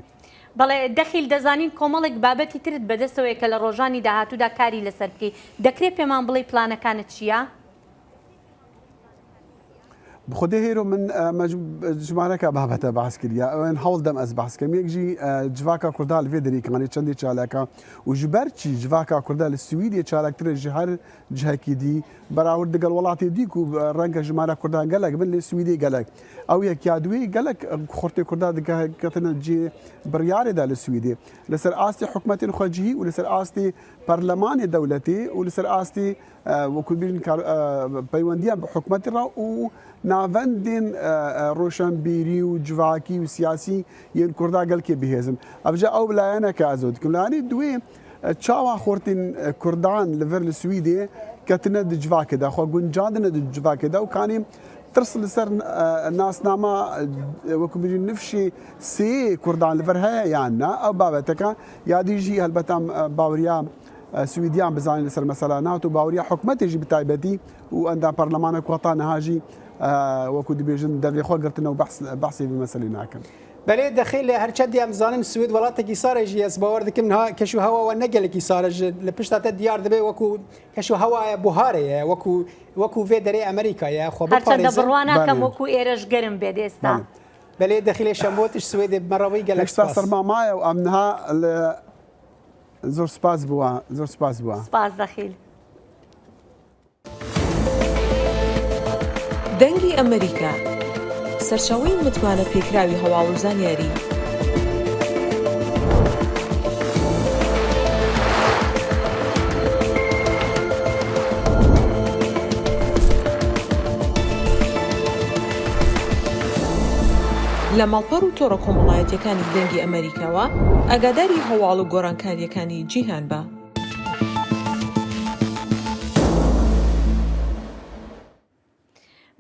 بەڵێ، دەخیل، دەزانین کۆمەڵێک بابەتی ترت بەدەستەوەیە کە لە ڕۆژانی داهاتوودا کاری لەسەر بکەی. دەکرێت پێمان بڵێی پلانەکانت چییە؟ Xwedê hêro min, e, me ji, jimareka babete behs kiriye. Ew ên hewl dem ez behs kem. Yek jî, e, civaka Kurda li vê derê kanê çendê çalaka û ji ber çî civaka Kurda li Swîdê çalaktir e ji her cihekî dî, berawir digel welatê dî ku, e, renge jimara Kurdan gelek bin, lê Swîdê gelek. Ew yek ya duwê gelek, e, xortê Kurda dike ketine cihê biryarê de li Swîdê. Li ser astê hikûmetên xwecihî û li ser astê perlemanê dewletê û li ser astê, e, wekû bêjin kar-, e, peywendiya bi hikûmetê re û navendên, e, e, roşenbîrî û civakî û siyasî yên Kurda gelkê bihêzin. Ev ji ew layeneke ez ê dikim. Layenê duwê, e, çawa xortên, e, Kurdan li vir li Swîdê ketine di civakê de, xwe guncandine di civakê de û kanî tirs li ser, e, nasnama, e, wekû bêjin nifşê sê Kurdan li vir heye yan na, ew babeteke ya dî jî helbet em, e, baweriya, e, Swîdiyan bizanîn li ser mesela nehat û baweriya hikûmetê jî bi taybetî û endam perlemana ku heta niha jî, e, wekû dibêjin devê xwe girtine û behs, behsê vê meselê nakin. Belê, dexîl, her çendî em zanin Swêd welatekî sar e jî, ez bawer dikim niha keş û hewa we ne gelekî sar e, ji li pişta te diyar dibe wekû keş û hewaya buharê ye, wekû, wekû vê derê Amerîka ye, xwe Her çende biparêzin. Birwa nakem Belê. Wekû êre ji germ bê dê êsta. Belê. Belê, dexîlê Şembo, tu ji Swêdê bi me re bûyî, gelek Pişta spas. Serma maye û em niha li, zor spas bi we, zor spas bi we. Spas dexîl. دەنگی ئەمریکا، سەرچاوەی متمانە پێکراوی هەواڵ و زانیاری. لە ماڵپەڕ و تۆڕە کۆمەڵایەتیەکانی دەنگی ئەمریکاوە ئاگاداری هەواڵ و گۆڕانکاریەکانی جیهان بە.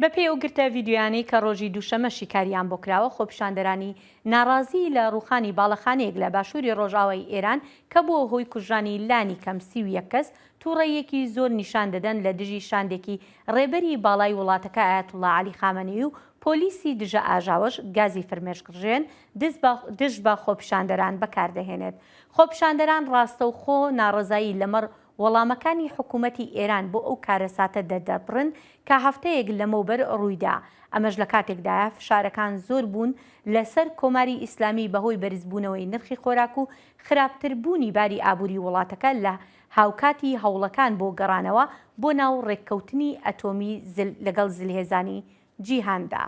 بە پێی ئەو گرتە ڤیدیۆیانەی کە ڕۆژی دووشەممە شیکاریان بۆ کراوە، خۆپیشاندەرانی ناڕازی لە ڕووخانی باڵەخانەیەک لە باشووری ڕۆژاوای ئێران کە بووە هۆی کوژرانی لانی کەم سی و یەک کەس، تووڕەییەکی زۆر نیشان دەدەن لە دژی شاندێکی ڕێبەری باڵای وڵاتەکە ئایەتوڵڵا عەلی خامەنەیی و پۆلیسی دژە ئاژاوەش گازی فرمێسکڕژێن دز بە، دژ بە خۆپیشاندەران بەکاردەهێنێت. خۆپیشاندەران ڕاستەوخۆ ناڕەزایی لەمەڕ وەڵامەکانی حکوومەتی ئێران بۆ ئەو کارەساتە دەردەبڕن کە هەفتەیەک لەمەوبەر ڕوویدا. ئەمەش لە کاتێکدایە فشارەکان زۆر بوون لەسەر کۆماری ئیسلامی بەهۆی بەرزبوونەوەی نرخی خۆراک و خراپتربوونی باری ئابووری وڵاتەکە لە هاوکاتی هەوڵەکان بۆ گەڕانەوە بۆ ناو ڕێککەوتنی ئەتۆمی زل-، لەگەڵ زلهێزانی جیهاندا.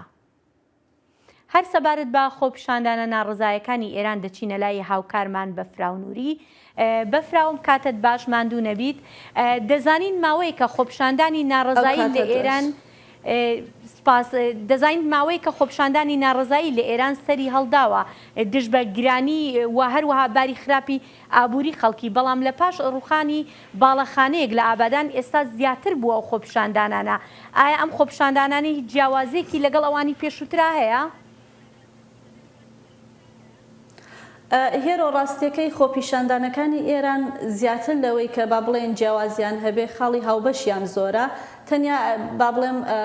هەر سەبارەت بە خۆپیشاندانە ناڕەزایەکانی ئێران دەچینە لای هاوکارمان بەفراو نووری. ئە، بەفراوم کاتت باش ماندوو نەبیت. ئە، دەزانین ماوەیەکە خۆپیشاندانی ناڕەزایی ئەو کاتە لە ئێران، باش. ئە، سپاس. ئە، دەزانین ماوەیەکە خۆپیشاندانی ناڕەزایی لە ئێران سەری هەڵداوە، ئە، دژ بە گرانی، ئە، و هەروەها باری خراپی ئابووری خەڵکی، بەڵام لە پاش ڕووخانی باڵەخانەیەک لە ئابادان ئێستا زیاتر بووە ئەو خۆپیشاندانانە. ئایا ئەم خۆپیشاندانانە هیچ جیاوازیەکی لەگەڵ ئەوانی پێشووترا هەیە؟ ئە، هێرۆ ڕاستیەکەی خۆپیشاندانەکانی ئێران زیاتر لەوەی کە با بڵێن جیاوازیان هەبێ، خاڵی هاوبەشیان زۆرە. تەنیا، ئە، با بڵێم، ئە،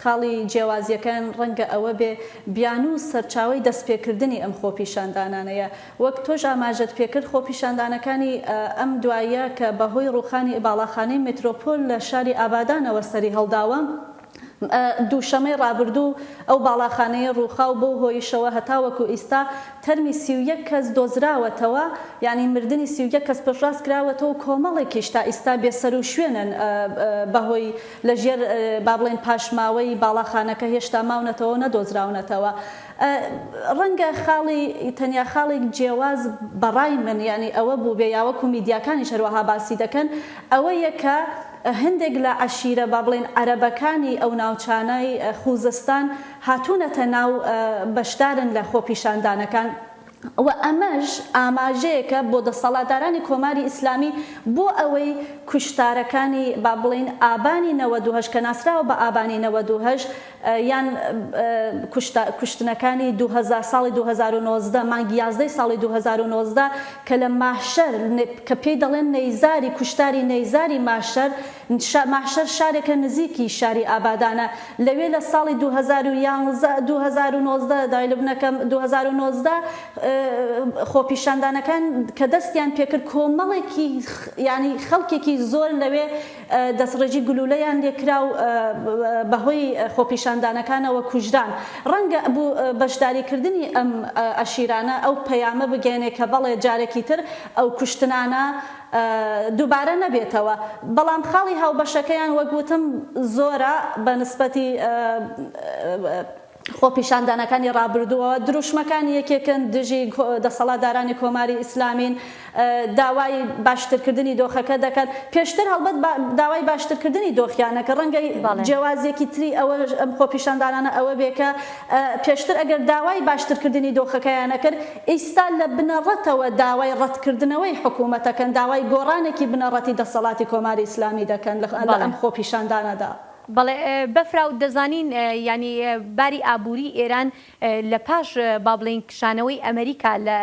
خاڵی جیاوازیەکان ڕەنگە ئەوە بێ بیانوو سەرچاوەی دەستپێکردنی ئەم خۆپیشاندانانەیە. وەک تۆش ئاماژەت پێکرد، خۆپیشاندانەکانی، ئە، ئەم دواییە کە بەهۆی ڕووخانی باڵاخانەی مێترۆپۆل لە شاری ئابادانەوە سەری هەڵداوە. ئە، دووشەمەی ڕابردوو ئەو باڵاخانەیە ڕووخا و بەو هۆیشەوە هەتا وەکو ئیستا تەرمی سی و یەک کەس دۆزراوەتەوە، یعنی مردنی سی و یەک کەس پشتڕاست کراوەتەوە و کۆمەڵێکیش تا ئیستا بێسەر و شوێنن، ئە، ئە، بەهۆی لە ژێر، ئە، با بڵێن پاشماوەی باڵاخانەکە هێشتا ماونەتەوە و نەدۆزراونەتەوە. ئە، ڕەنگە خاڵی، تەنیا خاڵێک جیاواز بەڕای من، یعنی ئەوە بوو بێ، یا وەکو میدیاکانیش هەروەها باسی دەکەن، ئەوەیە کە هەندێک لە عەشیرە، با بڵێن عەرەبەکانی ئەو ناوچانەی، ئە، خوزستان هاتوونەتە ناو، ئە، بەشدارن لە خۆپیشاندانەکان. و ئەمەش ئاماژەیەکە بۆ دەسەڵاتدارانی کۆماری ئیسلامی بۆ ئەوەی کوشتارەکانی، با بڵێن، ئابانی نەوەد و هەشت کە ناسراوە بە ئابانی نەوەد و هەشت، ئە، یان، ئە، کوشتا-، کوشتنەکانی دوو هەزار، ساڵی دوو هەزار و نۆزدە، مانگی یازدەی ساڵی دوو هەزار و نۆزدە کە لە ماهشەر، نە-، کە پێی دەڵێن نەیزاری، کوشتاری نەیزاری ماهشەر، شا-، ماهشەر شارێکە نزیکی شاری ئابادانە. لەوێ لە ساڵی دوو هەزار و یازدە، دوو هەزار و نۆزدە، دایلب نەکەم، دوو هەزار و نۆزدە، خۆپیشاندانەکان کە دەستیان پێکرد، کۆمەڵێکی خ-، یعنی خەڵکێکی زۆر لەوێ، ئە، دەستڕێژی گلولەیان لێکرا و، ئە، بەهۆی خۆپیشاندانەکانەوە کوژران. ڕەنگە بوو، ئە، بەشداریکردنی ئەم، ئە، ئەشیرانە ئەو پەیامە بگەێنێ کە بەڵێ جارێکی تر ئەو کوشتنانە، ئە، دووبارە نەبێتەوە. بەڵام خاڵی هاوبەشەکەیان وەک وتم زۆرە بە نسبەتی، ئە، ئە، خۆپیشاندانەکانی ڕابردووەوە. دروشمەکانی یەکێکن دژی کۆ-، دەسەڵاتدارانی کۆماری ئیسلامین، ئە، داوای باشترکردنی دۆخەکە دەکەن. پێشتر هەڵبەت با-، داوای باشترکردنی دۆخیانەکە ڕەنگە بەڵێ. جیاوازیەکی تری ئەوە، ئەم خۆپیشاندانانە ئەوە بێ کە، ئە، پێشتر ئەگەر داوای باشترکردنی دۆخەکەیانە کرد، ئیستا لە بنەڕەتەوە داوای ڕەتکردنەوەی حکوومەتەکەن، داوای گۆڕانێکی بنەڕەتی دەسەڵاتی کۆماری ئیسلامی دەکەن لە، لە بەڵێ. ئەم خۆپیشاندانەدا. بەڵێ، ئە، بەفراو دەزانین، ئە، یعنی، ئە، باری ئابووری ئێران، ئە، لە پاش، ئە، با بڵێن کشانەوەی ئەمریکا لە،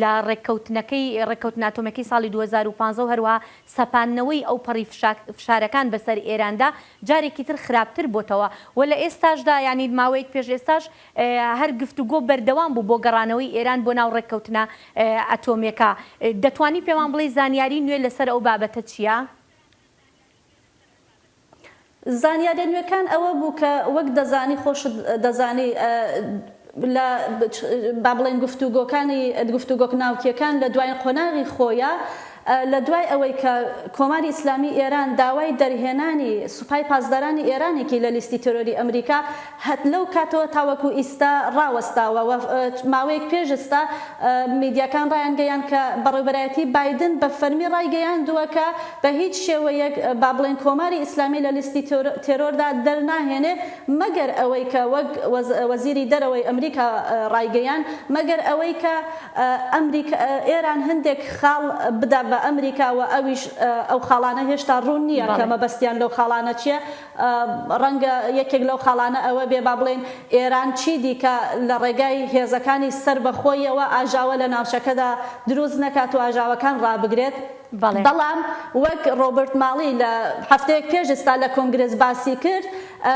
لە ڕێککەوتنەکەی، ڕێککەوتنە ئەتۆمیەکەی ساڵی دوو هەزار و پازدە و هەروەها سەپاندنەوەی ئەو پەڕی فشا-، فشارەکان بەسەر ئێراندا جارێکی تر خراپتر بۆتەوە و لە ئێستاشدا، یعنی ماوەیەک پێش ئێستاش، ئە، هەر گفتوگۆ بەردەوام بوو بۆ گەڕانەوەی ئێران بۆ ناو ڕێککەوتنە، ئە، ئەتۆمیەکە. ئە، دەتوانی پێمان بڵێ زانیاری نوێ لەسەر ئەو بابەتە چییە؟ زانیاریە نوێکان ئەوە بوو کە وەک دەزانی، خۆشت دەزانی، ئە، لە، با بڵێن گفتوگۆکانی، گفتوگۆک ناوکیەکان لە دوایین قۆناغی خۆیە، ئە، لە دوای ئەوەی کە کۆماری ئیسلامی ئێران داوای دەرهێنانی سوپای پاسدارانی ئێرانێکی لە لیستی تێرۆری ئەمریکا، هەت لەو کاتەوە تاوەکو ئیستا ڕاوەستاوە و، ئە، ماوەیەک پێش ئیستا، ئە، میدیاکان ڕایانگەیان کە بەڕێوەبەرایەتی بایدن بە فەرمی ڕایگەیاندووە کە بە هیچ شێوەیەک، ئە، با بڵێن کۆماری ئیسلامی لە لیستی تێرۆ-، تێرۆردا دەرناهێنێ، مەگەر ئەوەی کە وەک وەز-، وەزیری دەرەوەی ئەمریکا، ئە، ڕایگەیان، مەگەر ئەوەی کە، ئە، ئەمریکا، ئە، ئێران هەندێک خاڵ بدا بە ئەمریکا و ئەویش، ئە، ئەو خاڵانە هێشتا ڕوون نییە کە بەڵێ. مەبەستیان لەو خاڵانە چییە. ئە، ڕەنگە یەکێک لەو خاڵانە ئەوە بێ، با بڵێن ئێران چی دیکە لە ڕێگای هێزەکانی سەربەخۆیەوە ئاژاوە لە ناوچەکەدا دروست نەکات و ئاژاوەکان ڕابگرێت. بەڵێ. بەڵام وەک ڕۆبرت ماڵی لە هەفتەیەک پێش ئێستا لە کۆنگرس باسی کرد، ئە،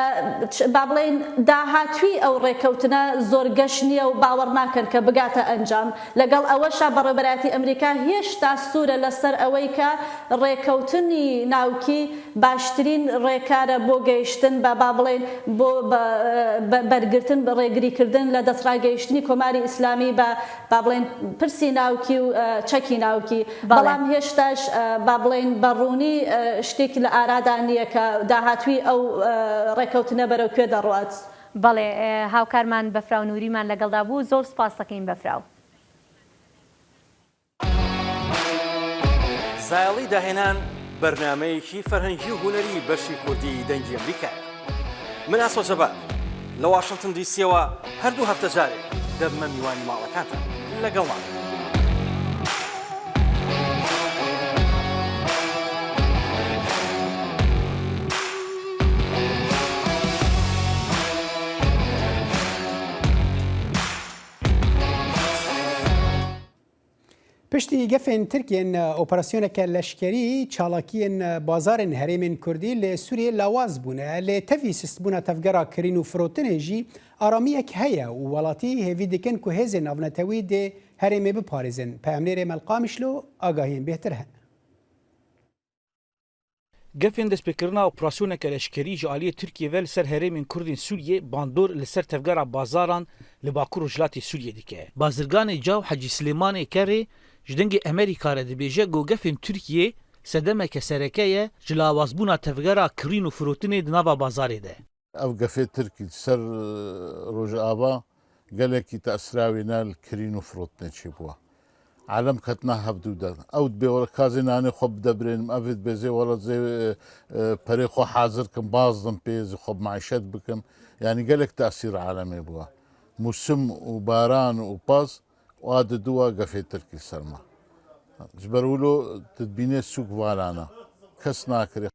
چ-، با بڵێن داهاتووی ئەو ڕێکەوتنە زۆر گەش نییە و باوەڕ ناکەن کە بگاتە ئەنجام. لەگەڵ ئەوەشا بەڕێوەبەرایەتی ئەمریکا هێشتا سوورە لەسەر ئەوەی کە ڕێکەوتنی ناوکی باشترین ڕێکارە بۆ گەیشتن بە، با بڵێن، بۆ بە، بە، بەرگرتن، بە ڕێگریکردن لە دەستڕاگەیشتنی کۆماری ئیسلامی بە، با بڵێن، پرسی ناوکی و، ئە، چەکی ناوکی. بەڵێ. بەڵام هێشتاش، ئە، با بڵێن، بە ڕوونی، ئە، شتێک لە ئارادا نییە کە داهاتووی ئەو، ئە، ڕێکەوتنە بەرەو کوێ دەڕوات. بەڵێ، ئە، هاوکارمان بەفراو نووریمان لەگەڵدا بوو. زۆر سپاس دەکەین بەفراو. زایەڵی داهێنان بەرنامەیەکی فەرهەنگی و هونەری بەشی کوردی دەنگی ئەمریکایە. من ئاسۆ جەبار لە واشنگتن دیسیەوە هەردوو هەفتە جارێک دەبمە میوانی ماڵەکانتان. لەگەڵمان. Piştî gefên Tirkiyên operasyoneke leşkerî, çalakiyên bazarên herêmên Kurdî li Sûriyê lawaz bûne. Lê tevî sistbûna tevgera kirîn û firotinê jî aramiyek heye û welatî hêvî dikin ku hêzên navnetewî dê herêmê biparêzin. Peyamnêrê me li Qamişlo agahiyên bêhtir hene. Gefên destpêkirina operasyoneke leşkerî ji aliyê Tirkiyê ve li ser herêmên Kurdên Sûriyê bandor li ser tevgera bazaran li Bakur Rojhilatê Sûriyê dike. Bazirganê Caw Hecî Silêmanê Kerê ji Dengê Emerîka re dibêje ku gefên Tirkiyê sedemeke sereke ye ji lawazbûna tevgera kirîn û firotinê di nava bazarê de. Ev gefê Tirkî li ser, e, Rojava gelekî tesîra wê ne li kirîn û firotinê çêbûye. Alem ketine hevdû de. Ew dibê were ka ez ê nanê xwe bide birênim, ev ê dibê zê were zê, e, e, perê xwe hazir kim, bazdim pê, zê xwe bi maîşet bikim. Yanî gelek tesîr alemê bûye. Mûsim û baran û pez û a diduwa gefê Tirkî ser me. Ji ber wilo tu dibînê sûk valane. Kes nakirê.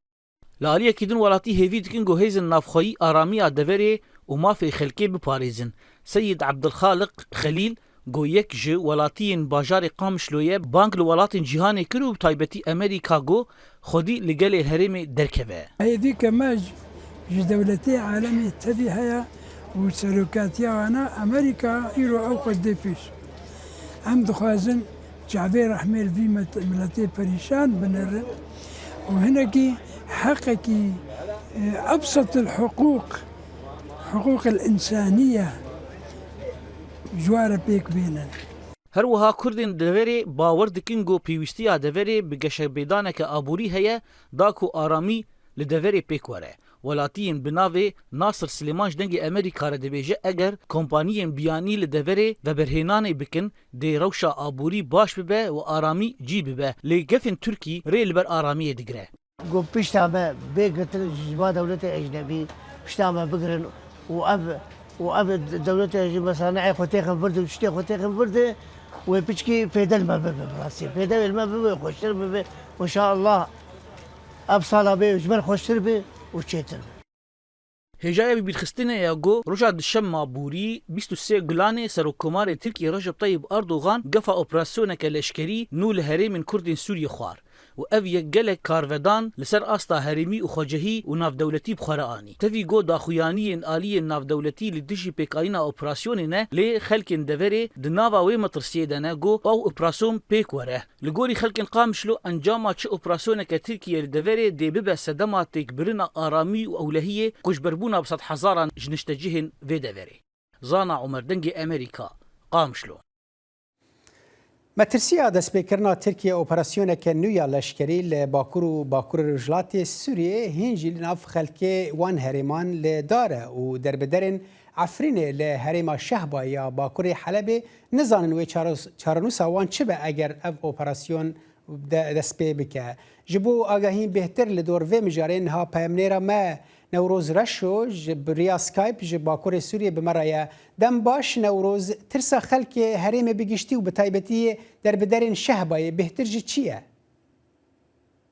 Li aliyekî din welatî hêvî dikin ku hêzên navxweyî aramiya deverê û mafê xelkê biparêzin. Seyîd Ebdilxaliq Xelîl ku yek ji welatiyên bajarê Qamişlo ye, bang li welatên cîhanê kir û bi taybetî Amerîka ku xwedî li gelê herêmê derkeve. Hêvî ke me ji dewletê alemê tevî heye û serokatiya wana Amerîka îro ew xwe dê pêş. Em dixwazin çavê rehmê li vî mit-, miletê perîşan binerin û hinekî heqekî, e, ebsetil hiqûq, hiqûqil însaniye ji we re pêk bînin. Her wiha Kurdên deverê bawer dikin ku pêwîstiya deverê bi geşepêdaneke aborî heye, da ku aramî li deverê pêk were. Welatiyên bi navê Nasir Silêman ji Dengê Amerîka re dibêje, eger kompaniyên biyanî li deverê veberhênanê bikin, dê rewşa aborî baş bibe û aramî cî bibe. Lê gefên Tirkî rê li ber aramiyê digire. Got, pişta me bê girtin ji ba dewletê ecnebî, pişta me bigirin û ev, û ev dewletê ji mesaneyê xwe têxin vir de, tiştê xwe têxin vir de, wê piçkî fêde li me bibe, bi rastî. Fêde wê li me bibe, xweştir bibe. Înşallah ev sala bê ji ber xweştir be û çêtir be. Hêjaya bibîrxistinê ye ku roja duşemma borî, bîst û sê Gulanê, Serokkomarê Tirkiyê Recep Tayyip Erdogan gefa operasyoneke leşkerî nû li herêmên Kurdên Sûriyê xwar û ev yek gelek karvedan li ser asta herêmî û xwecihî û navdewletî bi xwe re anî. Tevî ku daxuyaniyên aliyên navdewletî li dijî pêkanîna operasyonê ne, lê xelkên deverê di nava wê metirsiyê de ne ku ew operasyon pêk were. Li gorî xelkên Qamişlo, encama çi operasyoneke Tirkiyê li deverê dê bibe sedema têkbirina aramî û ewlehiyê ku ji berbûna bi sedhezaran ji niştecihên vê deverê. Zana Omer, Dengê Amerîka, Qamişlo. Metirsiya destpêkirina Tirkiye operasyoneke nû ya leşkerî li Bakur û Bakur Rojhilatê Sûriyê hîn jî li nav xelkê wan herêman li dar e û derbiderên Efrînê li herêma Şehba ya Bakurê Helebê nizanin wê çare-, çarenûsa wan çi be eger ev operasyon de-, dest pê bike. Ji bo agahî bêhtir li dor vê mijarê niha peyamnêra me Newroz Reşo ji bi riya Skype ji Bakurê Sûriyê bi me re ye. Dem baş Newroz, tirsa xelkê herêmê bi giştî û bi taybetî derbiderên Şehbayê bêhtir ji çi ye?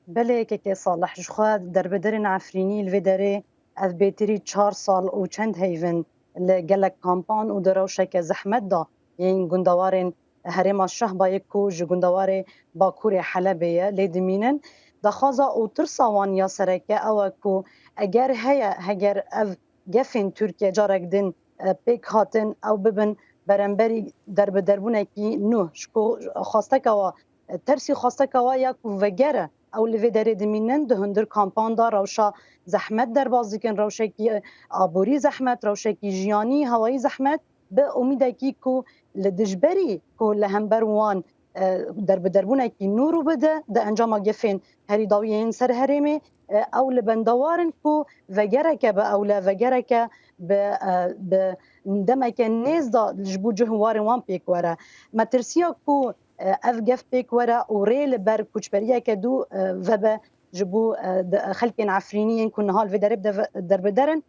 Belê, kekê Salih, ji xwe derbiderên Efrînî li vê derê ev bêtirî çar sal û çend heyvin li gelek kampan û di rewşeke zehmet de yên gundewarên herêma Şehbayê ku ji gundewarê Bakurê Helebê ye lê dimînin. Daxwaza û tirsa wan ya sereke ew e ku eger heye, heger ev gefên Tirkiye carek din, e, pêk hatin, ew bibin beremberî derbiderbûnekî nû. Ji ku xwasteka wa, e, tersî xwasteka wa ya ku vegere ew li vê derê dimînin, di hundir kampan de rewşa zehmet derbas dikin, rewşekî, e, aborî zehmet, rewşekî jiyanî, hewayî zehmet, bi umîdekî ku li dijberî ku li hember wan, e, derbiderbûnekî nû rû bide, di encama gefên herî dawî yên ser herêmê, e, ew li bendewar in ku vegereke bi ewle, vegereke bi, e, bi demeke nêz de ji bo cih û warên wan pêk were. Metirsiya ku, e, ev gef pêk were û rê li ber koçberiyeke dû, e, vebe ji bo, e, de-, xelkên Efrînî yên ku niha li vê derê de-, derbider in,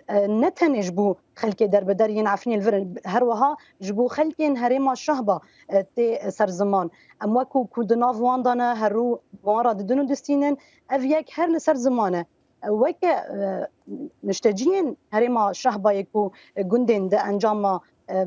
e, ne tenê ji bo xelkê derbider yên Efrînê li vir in, her wiha ji bo xelkên herêma Şehba, e, tê ser ziman. Em wekû ku di nav wan de ne, her rû wan re didin û distînin. Ev yek her li ser ziman e. E, weke, e, nişteciyên herêma Şehbayê ku, e, gundên di encama, e, e,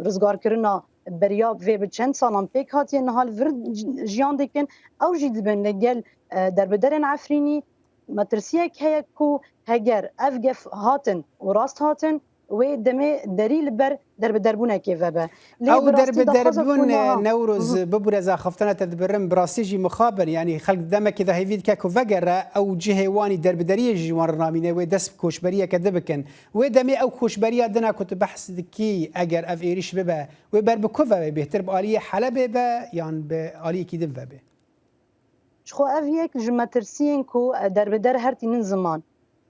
rizgarkirina beriya vê bi çend salan pêk hatiye niha li vir ji-, jiyan dikin, ew jî dibin li gel, e, derbiderên Efrînî. Metirsiyek heye ku heger ev gef hatin û rast hatin, wê demê derî li ber derbiderbûnekê vebe. Lê Ew bi rastî daxwaza ku derbiderbûn, niha Newroz, Hı hı. bibûre zaxaftana te dibirim, bi rastî jî mixabin, yanî xelk demekê de hêvî dike ku vegere ew cihê wanî derbideriyê jî wan re namîne, wê dest bi koçberiyeke di bikin. Wê demê ew koçberiya dina ku tu behs dikî, eger ev êrîş bibe, wê ber bi ku ve wê bêhtir bi aliyê Helebê ve yan bi aliyekî din ve bê? Ji xwe ev yek ji metirsiyên ku, e, derbider her tînin ziman.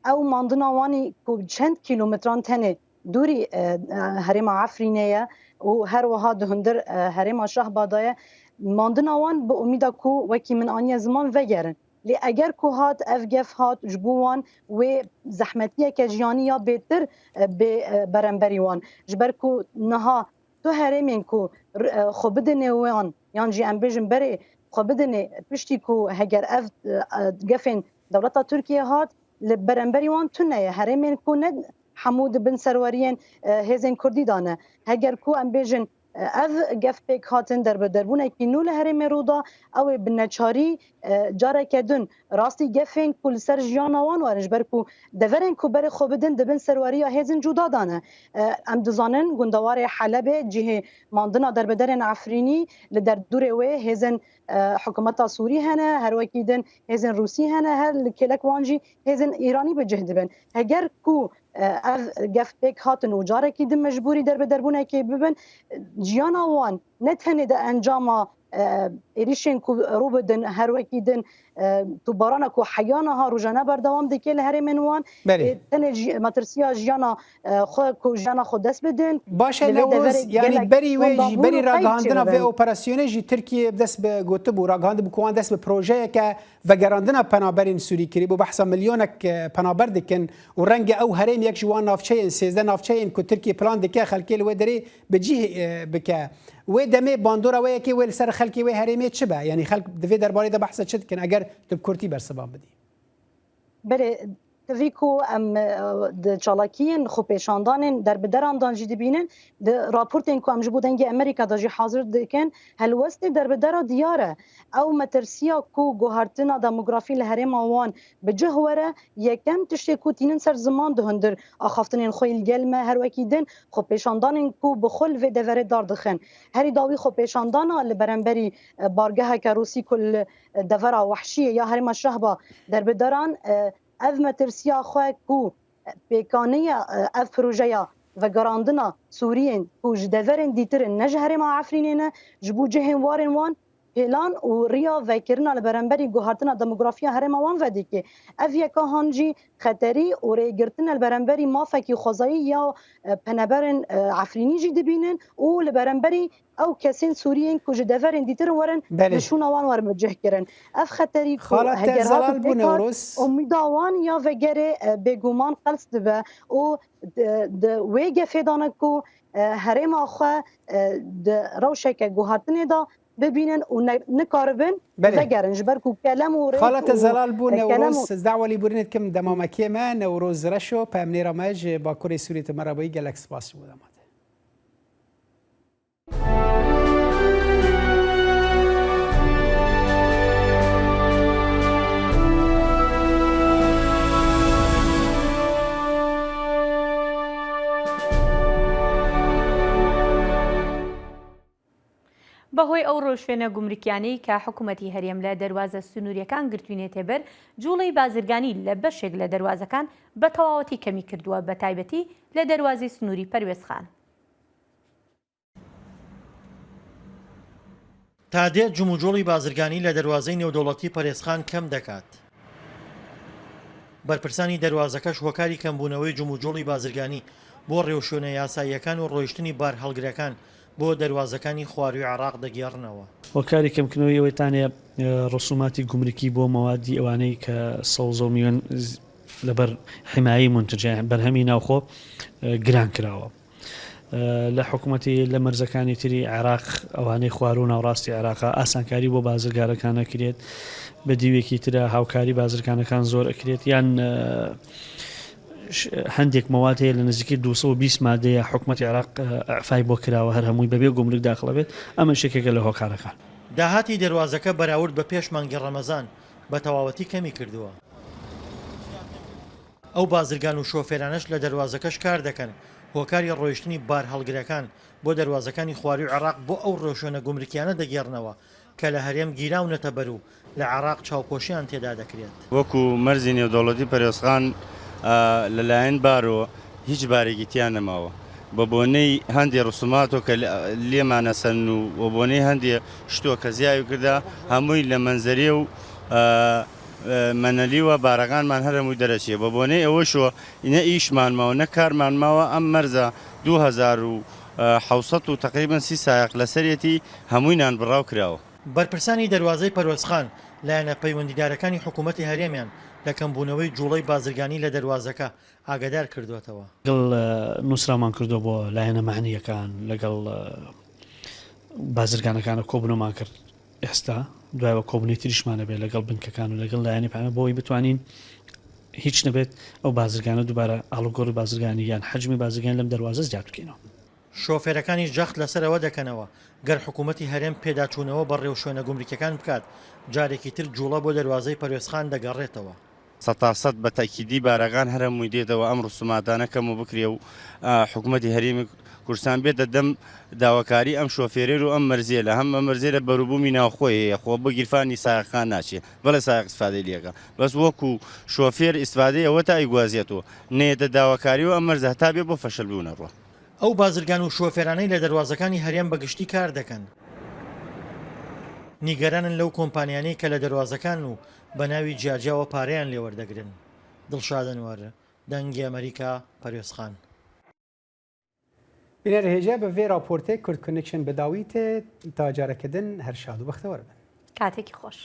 Ew mandina wanî ku çend kîlometran tenê dûrî, e, e, herêma Efrînê ye û her wiha di hundir, e, herêma Şehba de ye. Mandina wan bi umîda ku wekî min aniye ziman vegerin. Lê eger ku hat, ev gef hat, ji bo wan wê zehmetiyeke jiyanî ya bêtir, e, bê, e, beremberî wan. Ji ber ku niha tu herêmên ku r-, e, xwe bidinê wan, yan jî em bêjin berê xwe bidinê, piştî ku heger ev, e, e, gefên dewleta Tirkiyê hat, li beramberî wan tune ye. Herêmên ku ne hemû di bin serweriyên, e, hêzên Kurdî de ne. Heger ku em bêjin E, ev gef pêk hatin derbedarbûnekî nû li herêmê rû da, ew ê bi neçarî, e, careke din rastî gefên ku li ser jiyana wan werin, ji ber ku deverên ku berê xwe bidin dibin serweriya hêzên cuda de ne. E, em dizanin gundewarê Helebê cihê mandina derbederên Efrînî, li derdorê wê hêzên, e, hikûmeta Sûrî hene, her wekî din hêzên Rûsî hene, her li kêlek wan jî hêzên Îranî bi cih dibin. Heger ku, e, ev gef pêk hatin û carekî din mecbûrî derbedarbûnekê bibin, e, jiyana wan ne tenê di encama, e, êrîşên ku rû bidin, her wekî din, e, tûbarana ku heya niha rojane berdewam dike li herêmên wan, Belê. e, tenê jî, metirsiya jiyana, e, xwe ku jiyana xwe dest bidin. Baş e, li vê Newroz, deverê yanî gelek berî wê jî, wendabûn berî û qeyd ragihandina vê çêdibin. operasyonê jî Tirkiye dest bi gotibû, ragihandibû ku wan dest bi projeyeke vegerandina penaberên Sûrî kirî. Bo behsa milyonek, e, penaber dikin û renge ew herêm yek ji wan navçeyên, sêzdeh navçeyên ku Tirkiye plan dike xelkê li wê derê bi cih, e, bike. Wê demê bandora wê yekê wê li ser xelkê wê herêmê çi be? Yanî xelk di vê derbarê de behsa çi dikin? Eger tu bi kurtî bersivan bidî. Belê, tevî ku em, e, di çalakiyên xwepêşandanên derbideran dan jî dibînin, di raportên ku em ji bo Dengê Amerîka de jî hazir dikin, helwestê derbidera diyar e. Ew metirsiya ku guhertina demografî li herêma wan bi cih were, yekem tiştê ku tînin ser ziman di hundir axaftinên xwe yî li gel me, her wekî din xwepêşandanên ku bi xwe li vê deverê dar dixin. Herî dawî xwepêşandana li beramberî, e, bargeheke Rûsî ku li, e, devera Wehşiyê ya herêma Şehba derbideran, e, ev metirsiya xwe ku, e, pêkaniya, e, ev projeya vegerandina Sûriyên ku ji deverên dîtir in, ne ji herêma Efrînê ne, ji bo cihên warên wan, pêlan û riya vekirina li beramberî guhertina demografiya herêma wan vedike. Ev yeka han jî xeterî û rêgirtin li beramberî mafekî xwezayî ya, e, penaberên, e, Efrînî jî dibînin û li beramberî ew kesên Sûriyên ku ji deverên dîtir werin, Belê. li şûna wan werin bicihkirin. Ev xeterî ku Xala te heger zelal hatin bû pêk hat, Newroz. umîda wan ya vegerê, e, bêguman qels dibe û di, di wê gefê de ne ku, e, herêma xwe, e, di rewşeke guhertinê de bibînin û ne, nikaribin Belê. vegerin, ji ber ku kelem û rêk Xala te û, zelal bû e, kelem Newroz, û ez dawalî bûrinê dikim dema me kêm e, Newroz Reşo, peyamnêra me ji Bakurê Sûriyê, tu me re bûyî, gelek spas ji bo dema te. بەهۆی ئەو ڕێوشوێنە گومرکیانەی کە حکوومەتی هەرێم لە دەروازە سنووریەکان گرتوینێتێ بەر، جوڵەی بازرگانی لە بەشێک لە دەروازەکان بە تەواوەتی کەمی کردووە، بە تایبەتی لە دەروازەی سنووری پەروێزخان. تا دێت جموجۆڵی بازرگانی لە دەروازەی نێودەوڵەتی پەرێزخان کەم دەکات. بەرپرسانی دەروازەکەش هۆکاری کەمبوونەوەی جموجۆڵی بازرگانی بۆ ڕێوشوێنە یاساییەکان و ڕۆیشتنی بار هەڵگرەکان بۆ دەروازەکانی خواروی عێراق دەگێڕنەوە. هۆکاری کەمکردنەوەی ئەوەی تانێ، ئە، ڕسوماتی گومرکی بۆ مەوادی ئەوانەی کە سەوزە و میوەن ز-، لەبەر حیمایی منتجە، بەرهەمی ناوخۆ، ئە، گران کراوە. ئە، لە حکوومەتی، لە مەرزەکانی تری عێراق، ئەوانەی خوار و ناوڕاستی عێراقا، ئاسانکاری بۆ بازرگانەکان ئەکرێت، بە دیوێکی ترە هاوکاری بازرگانەکان زۆر ئەکرێت، یان، ئە، ش-، هەندێک مەواد هەیە لە نزیکی دوو سەد و بیست مادەیە حکوومەتی عێراق، ئە، ئەعفای بۆ کراوە، هەر هەمووی بەبێ گومرک داخڵ ئەبێت، ئەمە شێکێکە لە هۆکارەکان. داهاتی دەروازەکە بەراورد بە پێش مانگی ڕەمەزان بە تەواوەتی کەمی کردووە. ئەو بازرگان و شۆفێرانەش لە دەروازەکەش کار دەکەن، هۆکاری ڕۆیشتنی بار هەڵگرەکان بۆ دەروازەکانی خواروی عێراق بۆ ئەو ڕێوشوێنە گومرکیانە دەگێڕنەوە کە لە هەرێم گیراونەتە بەر و لە عێراق چاوپۆشیان تێدا دەکرێت. وەکو مەرزی نێودەوڵەتی پەرێزخان، ئە، لەلایەن بارۆ هیچ بارێکی تیا نەماوە. بە بۆنەی هەندێ ڕسوماتۆ کە لێ-، لێمانە سەن و بە بۆنەی هەندێ شتۆ کە زیاوی کردە، هەمووی لە مەنزەرێ و، ئە، ئە، مەنەلیوە بارەکانمان هەر هەمووی دەرەچێ. بە بۆنەی ئەوەشەوە نە ئیشمان ماوە، نە کارمان ماوە. ئەم مەرزە دوو هەزار و حەوت سەد و تەقریبەن سی سایەق لەسەرێتی، هەمووی نان بڕاو کراوە. بەرپرسانی دەروازەی پەروەزخان لایەنە پەیوەندیدارەکانی حکوومەتی هەرێمیان لە کەمبوونەوەی جوڵەی بازرگانی لە دەروازەکە ئاگادار کردووەتەوە. لەگەڵ، ئە، نووسرامان کردو بۆ لایەنە مەعنیەکان، لەگەڵ، ئە، بازرگانەکانە کۆبوونەمان کرد. ئێستا دوایەوە کۆبوونەی تریشمانە بێت لەگەڵ بنکەکان و لەگەڵ لایەنی پەیامە بۆی بتوانین هیچ نەبێت ئەو بازرگانە دووبارە ئاڵوگۆڕی بازرگانی یان حەجمی بازرگانی لەم دەروازە زیاد بکەینەوە. شۆفێرەکانی جەخت لەسەرەوە دەکەنەوە، گەر حکوومەتی هەرێم پێداچوونەوە بە ڕێوشوێنە گومرکەکان بکات، جارێکی تر جوڵە بۆ دەروازەی پەروێزخان دەگەڕێتەوە. سەد تا سەد بە تەکیدی بارەگان هەرە مووی دێتەوە ئەم ڕسوماتانە کەم و بکرێ و حکوومەتی هەرێمی کوردستان بێتە دەم داواکاری ئەم شۆفێرێر و ئەم مەرزێلە، هەم ئەم مەرزێلە بەروبوومی ناوخۆی هەیە، خۆ بۆ گیرفانی سایەقەکان ناچێ، بەڵێ سایەق ئیسفادەی لێکە، بەس وەکو شۆفێر ئیسفادەی ئەوە تا ئیگوازیێتەوە، نەیەتە داواکاری و ئەم مەرزە هەتا بێ بۆ فەشەل بوونە ڕوە. ئەو بازرگان و شۆفێرانەی لە دەروازەکانی هەرێم بەگشتی کار دەکەن، نیگەرانن لەو کۆمپانیانەی کە لە دەروازەکان و بە ناوی جیاجیاوە پارەیان لێوەردەگرن. دڵشاد ئەنوەر، دەنگی ئەمریکا، پەروێزخان. Bînerê hêje bi vê raportê Kurd Connection bi dawî tê, ta careke din her şad û bextewar bin. Katekî xweş.